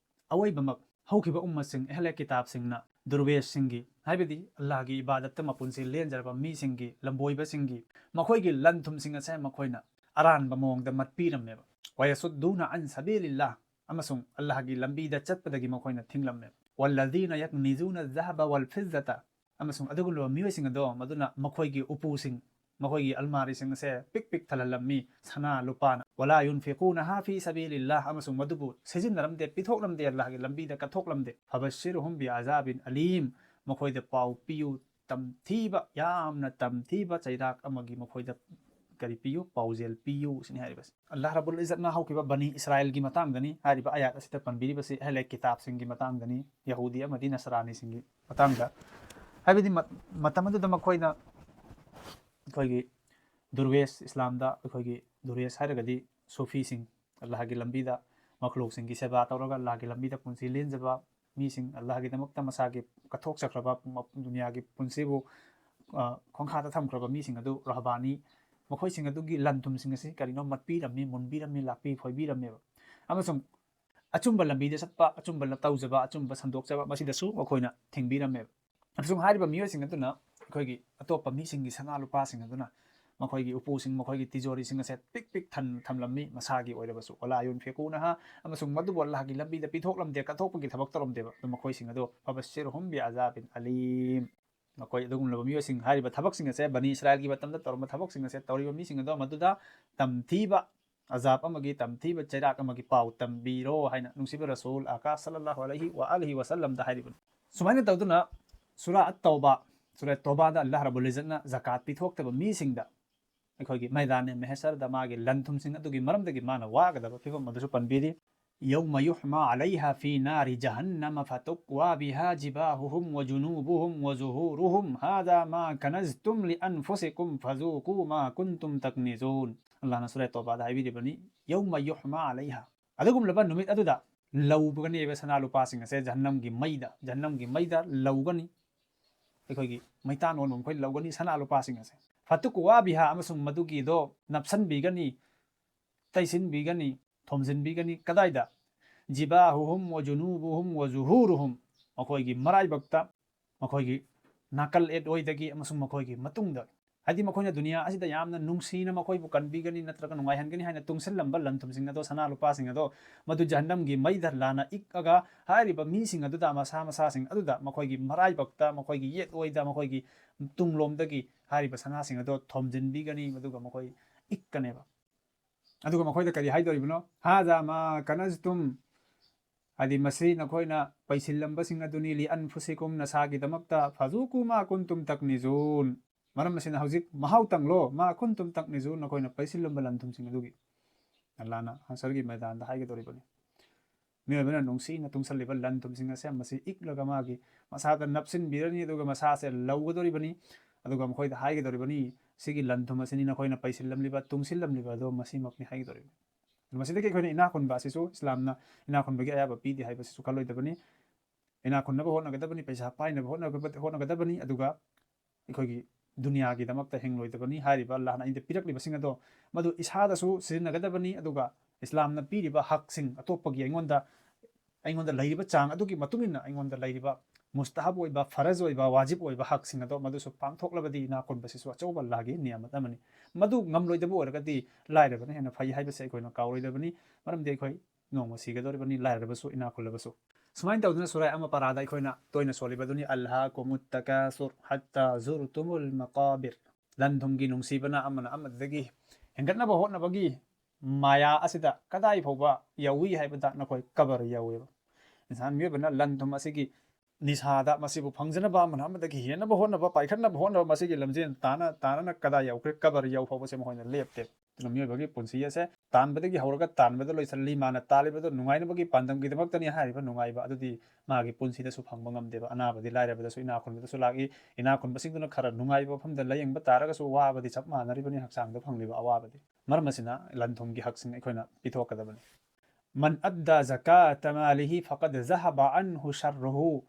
ꯑꯋꯣꯏꯕꯃꯛ ꯍꯧꯈꯤꯕ ꯎꯝꯃꯁꯤꯡ, ꯑꯍꯂꯦ ꯀꯤꯇꯥꯕꯁꯤꯡꯅ ꯗꯨꯔꯋꯦꯁꯁꯤꯡꯒꯤ, ꯍꯥꯏꯕꯗꯤ ꯑꯜꯂꯥꯍꯒꯤ ꯏꯕꯥꯗꯠꯇ ꯃꯄꯨꯟꯁꯤ ꯂꯦꯟꯖꯔꯕ ꯃꯤꯁꯤꯡꯒꯤ, ꯂꯝꯕꯣꯏꯕꯁꯤꯡꯒꯤ, ꯃꯈꯣꯏꯒꯤ ꯂꯟ ꯊꯨꯝꯁꯤꯡ ꯑꯁꯦ ꯃꯈꯣꯏꯅ ꯑꯔꯥꯟꯕ ꯃꯑꯣꯡꯗ ꯃꯠꯄꯤꯔꯝꯃꯦꯕ꯫ "ويصدون عن سبيل الله", ꯑꯃꯁꯨꯡ ꯑꯜꯂꯥꯍꯒꯤ ꯂꯝꯕꯤꯗ ꯆꯠꯄꯗꯒꯤ ꯃꯈꯣꯏꯅ ꯊꯤꯡꯂꯝꯃꯦꯕ꯫ "والذين يكنزون الذهب والفضة", ꯑꯃꯁꯨꯡ ꯑꯗꯨꯒꯨꯝꯂꯕ ꯃꯤꯑꯣꯏꯁꯤꯡ ꯑꯗꯣ, ꯃꯗꯨꯅ ꯃꯈꯣꯏꯒꯤ ꯎꯄꯨꯁꯤꯡ, ꯃꯈꯣꯏꯒꯤ ꯑꯜꯃꯥꯔꯤꯁꯤꯡ ꯑꯁꯦ ꯄꯤꯛ ꯄꯤꯛ ꯊꯜꯍꯜꯂꯝꯃꯤ ꯁꯅꯥ ꯂꯨꯄꯥꯅ꯫ "ولا ينفقونها في سبيل الله", ꯑꯃꯁꯨꯡ ꯃꯗꯨꯕꯨ ꯁꯤꯖꯤꯟꯅꯔꯝꯗꯦ, ꯄꯤꯊꯣꯛꯂꯝꯗꯦ, ꯑꯜꯂꯥꯍꯒꯤ ꯂꯝꯕꯤꯗ ꯀꯠꯊꯣꯛꯂꯝꯗꯦ꯫ "فبشرهم بعذاب أليم", ꯃꯈꯣꯏꯗ ꯄꯥꯎ ꯄꯤꯌꯨ, ꯇꯝꯊꯤꯕ, ꯌꯥꯝꯅ ꯇꯝꯊꯤꯕ ꯆꯩꯔꯥꯛ ꯑꯃꯒꯤ ꯃꯈꯣꯏꯗ ꯀꯔꯤ ꯄꯤꯌꯨ? ꯄꯥꯎꯖꯦꯜ ꯄꯤꯌꯨ ꯁꯤꯅꯤ ꯍꯥꯏꯔꯤꯕꯁꯤ꯫ ꯑꯜꯂꯥꯍ ꯔꯕꯨꯜ ꯏꯖꯠꯅ ꯍꯧꯈꯤꯕ ꯕꯅꯤ ꯏꯁꯔꯥꯏꯜꯒꯤ ꯃꯇꯥꯡꯗꯅꯤ ꯍꯥꯏꯔꯤꯕ ꯑꯌꯥꯠ ꯑꯁꯤꯗ ꯄꯟꯕꯤꯔꯤꯕꯁꯤ, ꯑꯍꯂꯦ ꯀꯤꯇꯥꯕꯁꯤꯡꯒꯤ ꯃꯇꯥꯡꯗꯅꯤ, ꯌꯍꯨꯗꯤ ꯑꯃꯗꯤ ꯅꯁꯔꯥꯅꯤꯁꯤꯡꯒꯤ ꯃꯇꯥꯡꯗ꯫ ꯍꯥꯏꯕꯗꯤ ꯃ-, ꯃꯇꯝ ꯑꯗꯨꯗ ꯃꯈꯣꯏꯅ ꯑꯩꯈꯣꯏꯒꯤ ꯗꯨꯔꯋꯦꯁ, ꯏꯁꯂꯥꯝꯗ ꯑꯩꯈꯣꯏꯒꯤ ꯗꯨꯔꯋꯦꯁ ꯍꯥꯏꯔꯒꯗꯤ ꯁꯨꯐꯤꯁꯤꯡ, ꯑꯜꯂꯥꯍꯒꯤ ꯂꯝꯕꯤꯗ ꯃꯈꯂꯨꯛꯁꯤꯡꯒꯤ ꯁꯦꯕꯥ ꯇꯧꯔꯒ ꯑꯜꯂꯥꯍꯒꯤ ꯂꯝꯕꯤꯗ ꯄꯨꯟꯁꯤ ꯂꯦꯟꯖꯕ ꯃꯤꯁꯤꯡ, ꯑꯜꯂꯥꯍꯒꯤꯗꯃꯛꯇ ꯃꯁꯥꯒꯤ ꯀꯠꯊꯣꯛꯆꯈ꯭ꯔꯕ ꯃ-, ꯗꯨꯅꯤꯌꯥꯒꯤ ꯄꯨꯟꯁꯤꯕꯨ ꯑ, ꯈꯣꯡꯈꯥꯗ ꯊꯝꯈ꯭ꯔꯕ ꯃꯤꯁꯤꯡ ꯑꯗꯨ ꯔꯍꯕꯥꯅꯤ, ꯃꯈꯣꯏꯁꯤꯡ ꯑꯗꯨꯒꯤ ꯂꯟ ꯊꯨꯝꯁꯤꯡ ꯑꯁꯤ ꯀꯔꯤꯅꯣ ꯃꯠꯄꯤꯔꯝꯃꯤ, ꯃꯨꯟꯕꯤꯔꯝꯃꯤ, ꯂꯥꯛꯄꯤ ꯐꯣꯏꯕꯤꯔꯝꯃꯦꯕ꯫ ꯑꯃꯁꯨꯡ ꯑꯆꯨꯝꯕ ꯂꯝꯕꯤꯗ ꯆꯠꯄ, ꯑꯆꯨꯝꯕ ꯇꯧꯖꯕ, ꯑꯆꯨꯝꯕ ꯁꯟꯗꯣꯛꯆꯕ, ꯃꯁꯤꯗꯁꯨ ꯃꯈꯣꯏꯅ ꯊꯤꯡꯕꯤꯔꯝꯃꯦꯕ꯫ ꯑꯃꯁꯨꯡ ꯍꯥꯏꯔꯤꯕ ꯃꯤꯑꯣꯏꯁꯤꯡ ꯑꯗꯨꯅ ꯑꯩꯈꯣꯏꯒꯤ ꯑꯇꯣꯞꯄ ꯃꯤꯁꯤꯡꯒꯤ ꯁꯅꯥ ꯂꯨꯄꯥꯁꯤꯡ ꯑꯗꯨꯅ ꯃꯈꯣꯏꯒꯤ ꯎꯄꯨꯁꯤꯡ, ꯃꯈꯣꯏꯒꯤ ꯇꯤꯖꯣꯔꯤꯁꯤꯡ ꯑꯁꯦ ꯄꯤꯛ ꯄꯤꯛ ꯊꯟ-, ꯊꯝꯂꯝꯃꯤ, ꯃꯁꯥꯒꯤ ꯑꯣꯏꯔꯕꯁꯨ꯫ "ꯋꯂꯥ ꯌꯨꯟꯐꯤꯀꯨꯅꯍꯥ", ꯑꯃꯁꯨꯡ ꯃꯗꯨꯕꯨ ꯑꯜꯂꯥꯍꯒꯤ ꯂꯝꯕꯤꯗ ꯄꯤꯊꯣꯛꯂꯝꯗꯦ, ꯀꯠꯊꯣꯛꯄꯒꯤ ꯊꯕꯛ ꯇꯧꯔꯝꯗꯦꯕ꯫ ꯑꯗꯨ ꯃꯈꯣꯏꯁꯤꯡ ꯑꯗꯨ "ꯐꯕꯁꯤꯔꯍꯨꯝ ꯕꯤ ꯑꯖꯥꯕꯤꯟ ꯑꯂꯤꯝ", ꯃꯈꯣꯏ ꯑꯗꯨꯒꯨꯝꯂꯕ ꯃꯤꯑꯣꯏꯁꯤꯡ, ꯍꯥꯏꯔꯤꯕ ꯊꯕꯛꯁꯤꯡ ꯑꯁꯦ, ꯕꯅꯤ ꯏꯁꯔꯥꯏꯜꯒꯤ ꯃꯇꯝꯗ ꯇꯧꯔꯝꯕ ꯊꯕꯛꯁꯤꯡ ꯑꯁꯦ ꯇꯧꯔꯤꯕ ꯃꯤꯁꯤꯡ ꯑꯗꯣ ꯃꯗꯨꯗ ꯇꯝꯊꯤꯕ ꯑꯖꯥꯕ ꯑꯃꯒꯤ, ꯇꯝꯊꯤꯕ ꯆꯩꯔꯥꯛ ꯑꯃꯒꯤ ꯄꯥꯎ ꯇꯝꯕꯤꯔꯣ ꯍꯥꯏꯅ ꯅꯨꯡꯁꯤꯕ ꯔꯁꯨꯜ ꯑꯀꯥ ꯁꯜꯂꯜꯂꯥꯍꯨ ꯑꯂꯩꯍꯤ ꯋꯥ ꯑꯥꯂꯤꯍꯤ ꯋꯥꯁꯜꯂꯝꯗ ꯍꯥꯏꯔꯤꯕꯅꯤ꯫ ꯁꯨꯃꯥꯏꯅ ꯇꯧꯗꯨꯅ ꯁꯨꯔꯥ ꯑꯠ ꯇꯧꯕꯥ, ꯁꯨꯔꯥ ꯇꯧꯕꯥꯗ ꯑꯜꯂꯥꯍ ꯔꯕꯨꯜ ꯏꯖꯠꯅ ꯖꯀꯥꯠ ꯄꯤꯊꯣꯛꯇꯕ ꯃꯤꯁꯤꯡꯗ ꯑꯩꯈꯣꯏꯒꯤ ꯃꯩꯗꯥꯟ ꯃꯦꯍꯁꯔꯗ ꯃꯥꯒꯤ ꯂꯟ ꯊꯨꯝꯁꯤꯡ ꯑꯗꯨꯒꯤ ꯃꯔꯝꯗꯒꯤ ꯃꯥꯅ ꯋꯥꯒꯗꯕ ꯐꯤꯕꯝ ꯑꯗꯨꯁꯨ ꯄꯟꯕꯤꯔꯤ꯫ "يوم يحمى عليها في نار جهنم فتكوى بها جباههم وجنوبهم وظهورهم، هذا ما كنزتم لأنفسكم فذوقوا ما كنتم تكنزون"꯫ ꯑꯜꯂꯥꯍꯅ ꯁꯨꯔꯥ ꯇꯧꯕꯥꯗ ꯍꯥꯏꯕꯤꯔꯤꯕꯅꯤ, "ꯌꯧꯃ ꯌꯨꯍꯃꯥ ꯑꯂꯩꯍꯥ", ꯑꯗꯨꯒꯨꯝꯂꯕ ꯅꯨꯃꯤꯠ ꯑꯗꯨꯗ ꯂꯧꯒꯅꯦꯕ ꯁꯅꯥ ꯂꯨꯄꯥꯁꯤꯡ ꯑꯁꯦ ꯖꯍꯟꯅꯝꯒꯤ ꯃꯩꯗ, ꯖꯍꯟꯅꯝꯒꯤ ꯃꯩꯗ ꯂꯧꯒꯅꯤ꯫ ꯑꯩꯈꯣꯏꯒꯤ ꯃꯩꯇꯥꯟ ꯑꯣꯟꯕ ꯃꯈꯣꯏ ꯂꯧꯒꯅꯤ ꯁꯅꯥ ꯂꯨꯄꯥꯁꯤꯡ ꯑꯁꯦ꯫ "ꯐꯇꯨꯛꯋꯥ ꯕꯤꯍꯥ", ꯑꯃꯁꯨꯡ ꯃꯗꯨꯒꯤꯗꯣ ꯅꯞꯁꯟꯕꯤꯒꯅꯤ, ꯇꯩꯁꯤꯟꯕꯤꯒꯅꯤ, ꯊꯣꯝꯖꯤꯟꯕꯤꯒꯅꯤ꯫ ꯀꯗꯥꯏꯗ? "ꯖꯤꯕꯥꯍꯨꯍꯨꯝ ꯋ ꯖꯨꯅꯨꯕꯨꯍꯨꯝ ꯋ ꯖꯨꯍꯨꯔꯨꯍꯨꯝ", ꯃꯈꯣꯏꯒꯤ ꯃꯔꯥꯏꯕꯛꯇ, ꯃꯈꯣꯏꯒꯤ ꯅꯥꯀꯜ ꯌꯦꯠ ꯑꯣꯏꯗꯒꯤ ꯑꯃꯁꯨꯡ ꯃꯈꯣꯏꯒꯤ ꯃꯇꯨꯡꯗ꯫ ꯍꯥꯏꯗꯤ ꯃꯈꯣꯏꯅ ꯗꯨꯅꯤꯌꯥ ꯑꯁꯤꯗ ꯌꯥꯝꯅ ꯅꯨꯡꯁꯤꯅ ꯃꯈꯣꯏꯕꯨ ꯀꯟꯕꯤꯒꯅꯤ ꯅꯠꯇ꯭ꯔꯒ ꯅꯨꯡꯉꯥꯏꯍꯟꯒꯅꯤ ꯍꯥꯏꯅ ꯇꯨꯡꯁꯤꯜꯂꯝꯕ ꯂꯟ ꯊꯨꯝꯁꯤꯡ ꯑꯗꯣ, ꯁꯅꯥ ꯂꯨꯄꯥꯁꯤꯡ ꯑꯗꯣ, ꯃꯗꯨ ꯖꯍꯟꯅꯝꯒꯤ ꯃꯩꯗ ꯂꯥꯟꯅ ꯏꯛꯑꯒ ꯍꯥꯏꯔꯤꯕ ꯃꯤꯁꯤꯡ ꯑꯗꯨꯗ, ꯃꯁꯥ ꯃꯁꯥꯁꯤꯡ ꯑꯗꯨꯗ ꯃꯈꯣꯏꯒꯤ ꯃꯔꯥꯏꯕꯛꯇ, ꯃꯈꯣꯏꯒꯤ ꯌꯦꯠ ꯑꯣꯏꯗ, ꯃꯈꯣꯏꯒꯤ ꯇꯨꯡꯂꯣꯝꯗꯒꯤ ꯍꯥꯏꯔꯤꯕ ꯁꯅꯥꯁꯤꯡ ꯑꯗꯣ ꯊꯣꯝꯖꯤꯟꯕꯤꯒꯅꯤ, ꯑꯗꯨꯒ ꯃꯈꯣꯏ ꯏꯛꯀꯅꯦꯕ꯫ ꯑꯗꯨꯒ ꯃꯈꯣꯏꯗ ꯀꯔꯤ ꯍꯥꯏꯗꯧꯔꯤꯕꯅꯣ? "ꯍꯥꯖꯥ ꯃꯥ ꯀꯅꯖꯇꯨꯝ", ꯍꯥꯏꯗꯤ ꯃꯁꯤ ꯅꯈꯣꯏꯅ ꯄꯩꯁꯤꯜꯂꯝꯕꯁꯤꯡ ꯑꯗꯨꯅꯤ, "ꯂꯤ ꯑꯟꯐꯨꯁꯤꯀꯨꯝ", ꯅꯁꯥꯒꯤꯗꯃꯛꯇ, "ꯐꯖꯨꯀꯨ ꯃꯥ ꯀꯨꯟꯇꯨꯝ ꯇꯛꯅꯤꯖꯨꯟ", ꯃꯔꯝ ꯑꯁꯤꯅ ꯍꯧꯖꯤꯛ ꯃꯍꯥꯎ ꯇꯪꯂꯣ, "ꯃꯥ ꯀꯨꯟꯇꯨꯝ ꯇꯛꯅꯤꯖꯨꯟ", ꯅꯈꯣꯏꯅ ꯄꯩꯁꯤꯜꯂꯝꯕ ꯂꯟ ꯊꯨꯝꯁꯤꯡ ꯑꯗꯨꯒꯤ꯫ ꯑꯜꯂꯥꯍꯅ ꯍꯁꯔꯒꯤ ꯃꯩꯗꯥꯟꯗ ꯍꯥꯏꯒꯗꯧꯔꯤꯕꯅꯤ꯫ ꯃꯤꯑꯣꯏꯕꯅ ꯅꯨꯡꯁꯤꯅ ꯇꯨꯡꯁꯜꯂꯤꯕ ꯂꯟ ꯊꯨꯝꯁꯤꯡ ꯑꯁꯦ ꯃꯁꯤ ꯏꯛꯂꯒ ꯃꯥꯒꯤ ꯃꯁꯥꯗ ꯅꯞꯁꯤꯟꯕꯤꯔꯅꯤ, ꯑꯗꯨꯒ ꯃꯁꯥꯁꯦ ꯂꯧꯒꯗꯧꯔꯤꯕꯅꯤ꯫ ꯑꯗꯨꯒ ꯃꯈꯣꯏꯗ ꯍꯥꯏꯒꯗꯧꯔꯤꯕꯅꯤ, "ꯁꯤꯒꯤ ꯂꯟ ꯊꯨꯝ ꯑꯁꯤꯅꯤ ꯅꯈꯣꯏꯅ ꯄꯩꯁꯤꯜꯂꯝꯂꯤꯕ, ꯇꯨꯡꯁꯤꯜꯂꯝꯂꯤꯕ ꯑꯗꯣ ꯃꯁꯤꯃꯛꯅꯤ" ꯍꯥꯏꯒꯗꯧꯔꯤꯕꯅꯤ꯫ ꯃꯁꯤꯗꯒꯤ ꯑꯩꯈꯣꯏꯅ ꯏꯅꯥꯛ ꯈꯨꯟꯕ ꯑꯁꯤꯁꯨ ꯏꯁꯂꯥꯝꯅ ꯏꯅꯥꯛ ꯈꯨꯟꯕꯒꯤ ꯑꯌꯥꯕ ꯄꯤꯗꯦ ꯍꯥꯏꯕꯁꯤꯁꯨ ꯈꯜꯂꯣꯏꯗꯕꯅꯤ꯫ ꯏꯅꯥꯛ ꯈꯨꯟꯅꯕ ꯍꯣꯠꯅꯒꯗꯕꯅꯤ, ꯄꯩꯁꯥ ꯄꯥꯏꯅꯕ ꯍꯣꯠꯅꯒꯗꯕ-, ꯍꯣꯠꯅꯒꯗꯕꯅꯤ, ꯑꯗꯨꯒ ꯑꯩꯈꯣꯏꯒꯤ ꯗꯨꯅꯤꯌꯥꯒꯤꯗꯃꯛꯇ ꯍꯤꯡꯂꯣꯏꯗꯕꯅꯤ꯫ ꯍꯥꯏꯔꯤꯕ ꯑꯜꯂꯥꯍꯅ ꯑꯩꯉꯣꯟꯗ ꯄꯤꯔꯛꯂꯤꯕꯁꯤꯡ ꯑꯗꯣ ꯃꯗꯨ ꯏꯁꯥꯗꯁꯨ ꯁꯤꯖꯤꯟꯅꯒꯗꯕꯅꯤ, ꯑꯗꯨꯒ ꯏꯁꯂꯥꯝꯅ ꯄꯤꯔꯤꯕ ꯍꯛꯁꯤꯡ ꯑꯇꯣꯞꯄꯒꯤ ꯑꯩꯉꯣꯟꯗ ꯑꯩꯉꯣꯟꯗ ꯂꯩꯔꯤꯕ ꯆꯥꯡ ꯑꯗꯨꯒꯤ ꯃꯇꯨꯡ ꯏꯟꯅ ꯑꯩꯉꯣꯟꯗ ꯂꯩꯔꯤꯕ ꯃꯨꯁꯇꯍꯕ ꯑꯣꯏꯕ, ꯐꯔꯖ ꯑꯣꯏꯕ, ꯋꯥꯖꯤꯕ ꯑꯣꯏꯕ ꯍꯛꯁꯤꯡ ꯑꯗꯣ ꯃꯗꯨꯁꯨ ꯄꯥꯡꯊꯣꯛꯂꯕꯗꯤ ꯏꯅꯥꯛ ꯈꯨꯟꯕꯁꯤꯁꯨ ꯑꯆꯧꯕ ꯑꯜꯂꯥꯍꯒꯤ ꯅꯤꯌꯥꯃꯠ ꯑꯃꯅꯤ꯫ ꯃꯗꯨ ꯉꯝꯂꯣꯏꯗꯕ ꯑꯣꯏꯔꯒꯗꯤ ꯂꯥꯏꯔꯕꯅ ꯍꯦꯟꯅ ꯐꯩ ꯍꯥꯏꯕꯁꯦ ꯑꯩꯈꯣꯏꯅ ꯀꯥꯎꯔꯣꯏꯗꯕꯅꯤ꯫ ꯃꯔꯝꯗꯤ ꯑꯩꯈꯣꯏ ꯅꯣꯡꯃ ꯁꯤꯒꯗꯧꯔꯤꯕꯅꯤ, ꯂꯥꯏꯔꯔꯕꯁꯨ ꯏꯅꯥꯛ ꯈꯨꯜꯂꯕꯁꯨ꯫ ꯁꯨꯃꯥꯏꯅ ꯇꯧꯗꯅ ꯁꯨꯔꯥꯏ ꯑꯃ ꯄꯔꯥꯗ ꯑꯩꯈꯣꯏꯅ ꯇꯣꯏꯅ ꯁꯣꯜꯂꯤꯕꯗꯨꯅꯤ, "ꯑꯜꯍꯥꯀꯨꯃꯨꯠ ꯇꯀꯥꯁꯨꯔ ꯍꯠꯇꯥ ꯖꯨꯔꯇꯨꯃꯨꯜ ꯃꯀꯥꯕꯤꯔ"꯫ ꯂꯟ ꯊꯨꯝꯒꯤ ꯅꯨꯡꯁꯤꯕꯅ ꯑꯃꯅ ꯑꯃꯗꯒꯤ ꯍꯦꯟꯒꯠꯅꯕ ꯍꯣꯠꯅꯕꯒꯤ ꯃꯥꯌꯥ ꯑꯁꯤꯗ ꯀꯗꯥꯏ ꯐꯥꯎꯕ ꯌꯧꯏ ꯍꯥꯏꯕꯗ ꯅꯈꯣꯏ ꯀꯕꯔ ꯌꯧꯋꯦꯕ꯫ ꯏꯟꯁꯥꯟ ꯃꯤꯑꯣꯏꯕꯅ ꯂꯟ ꯊꯨꯝ ꯑꯁꯤꯒꯤ ꯅꯤꯁꯥꯗ ꯃꯁꯤꯕꯨ ꯐꯪꯖꯅꯕ ꯑꯃꯅ ꯑꯃꯗꯒꯤ ꯍꯦꯟꯅꯕ ꯍꯣꯠꯅꯕ, ꯄꯥꯏꯈꯠꯅꯕ ꯍꯣꯠꯅꯕ, ꯃꯁꯤꯒꯤ ꯂꯝꯖꯦꯜ ꯇꯥꯅ ꯇꯥꯅꯅ ꯀꯗꯥꯏ ꯌꯧꯈ꯭ꯔꯦ? ꯀꯕꯔ ꯌꯧ ꯐꯥꯎꯕꯁꯦ ꯃꯈꯣꯏꯅ ꯂꯦꯞꯇꯦ꯫ ꯑꯗꯨꯅ ꯃꯤꯑꯣꯏꯕꯒꯤ ꯄꯨꯟꯁꯤ ꯑꯁꯦ ꯇꯥꯟꯕꯗꯒꯤ ꯍꯧꯔꯒ ꯇꯥꯟꯕꯗ ꯂꯣꯏꯁꯤꯜꯂꯤ꯫ ꯃꯥꯅ ꯇꯥꯜꯂꯤꯕꯗꯨ ꯅꯨꯡꯉꯥꯏꯅꯕꯒꯤ ꯄꯥꯟꯗꯝꯒꯤꯗꯃꯛꯇꯅꯤ ꯍꯥꯏꯔꯤꯕ ꯅꯨꯡꯉꯥꯏꯕ ꯑꯗꯨꯗꯤ ꯃꯥꯒꯤ ꯄꯨꯟꯁꯤꯗꯁꯨ ꯐꯪꯕ ꯉꯝꯗꯦꯕ꯫ ꯑꯅꯥꯕꯗꯤ ꯂꯥꯏꯔꯕꯗꯁꯨ, ꯏꯅꯥꯛ ꯈꯨꯟꯕꯗꯁꯨ ꯂꯥꯛꯏ꯫ ꯏꯅꯥꯛ ꯈꯨꯟꯕꯁꯤꯡꯗꯨꯅ ꯈꯔ ꯅꯨꯡꯉꯥꯏꯕ ꯃꯐꯝꯗ ꯂꯥꯌꯦꯡꯕ ꯇꯥꯔꯒꯁꯨ ꯋꯥꯕꯗꯤ ꯆꯞ ꯃꯥꯟꯅꯔꯤꯕꯅꯤ, ꯍꯛꯆꯥꯡꯗ ꯐꯪꯂꯤꯕ ꯑꯋꯥꯕꯗꯤ꯫ ꯃꯔꯝ ꯑꯁꯤꯅ ꯂꯟ ꯊꯨꯝꯒꯤ ꯍꯛꯁꯤꯡ ꯑꯩꯈꯣꯏꯅ ꯄꯤꯊꯣꯛꯀꯗꯕꯅꯤ꯫ "ꯃꯟ ꯑꯗꯗꯥ ꯖꯀꯥꯇ ꯃꯥꯂꯤꯍꯤ ꯐꯀꯗ ꯖꯍꯕ ꯑꯟꯍꯨ ꯁꯔꯔꯨꯍꯨ"꯫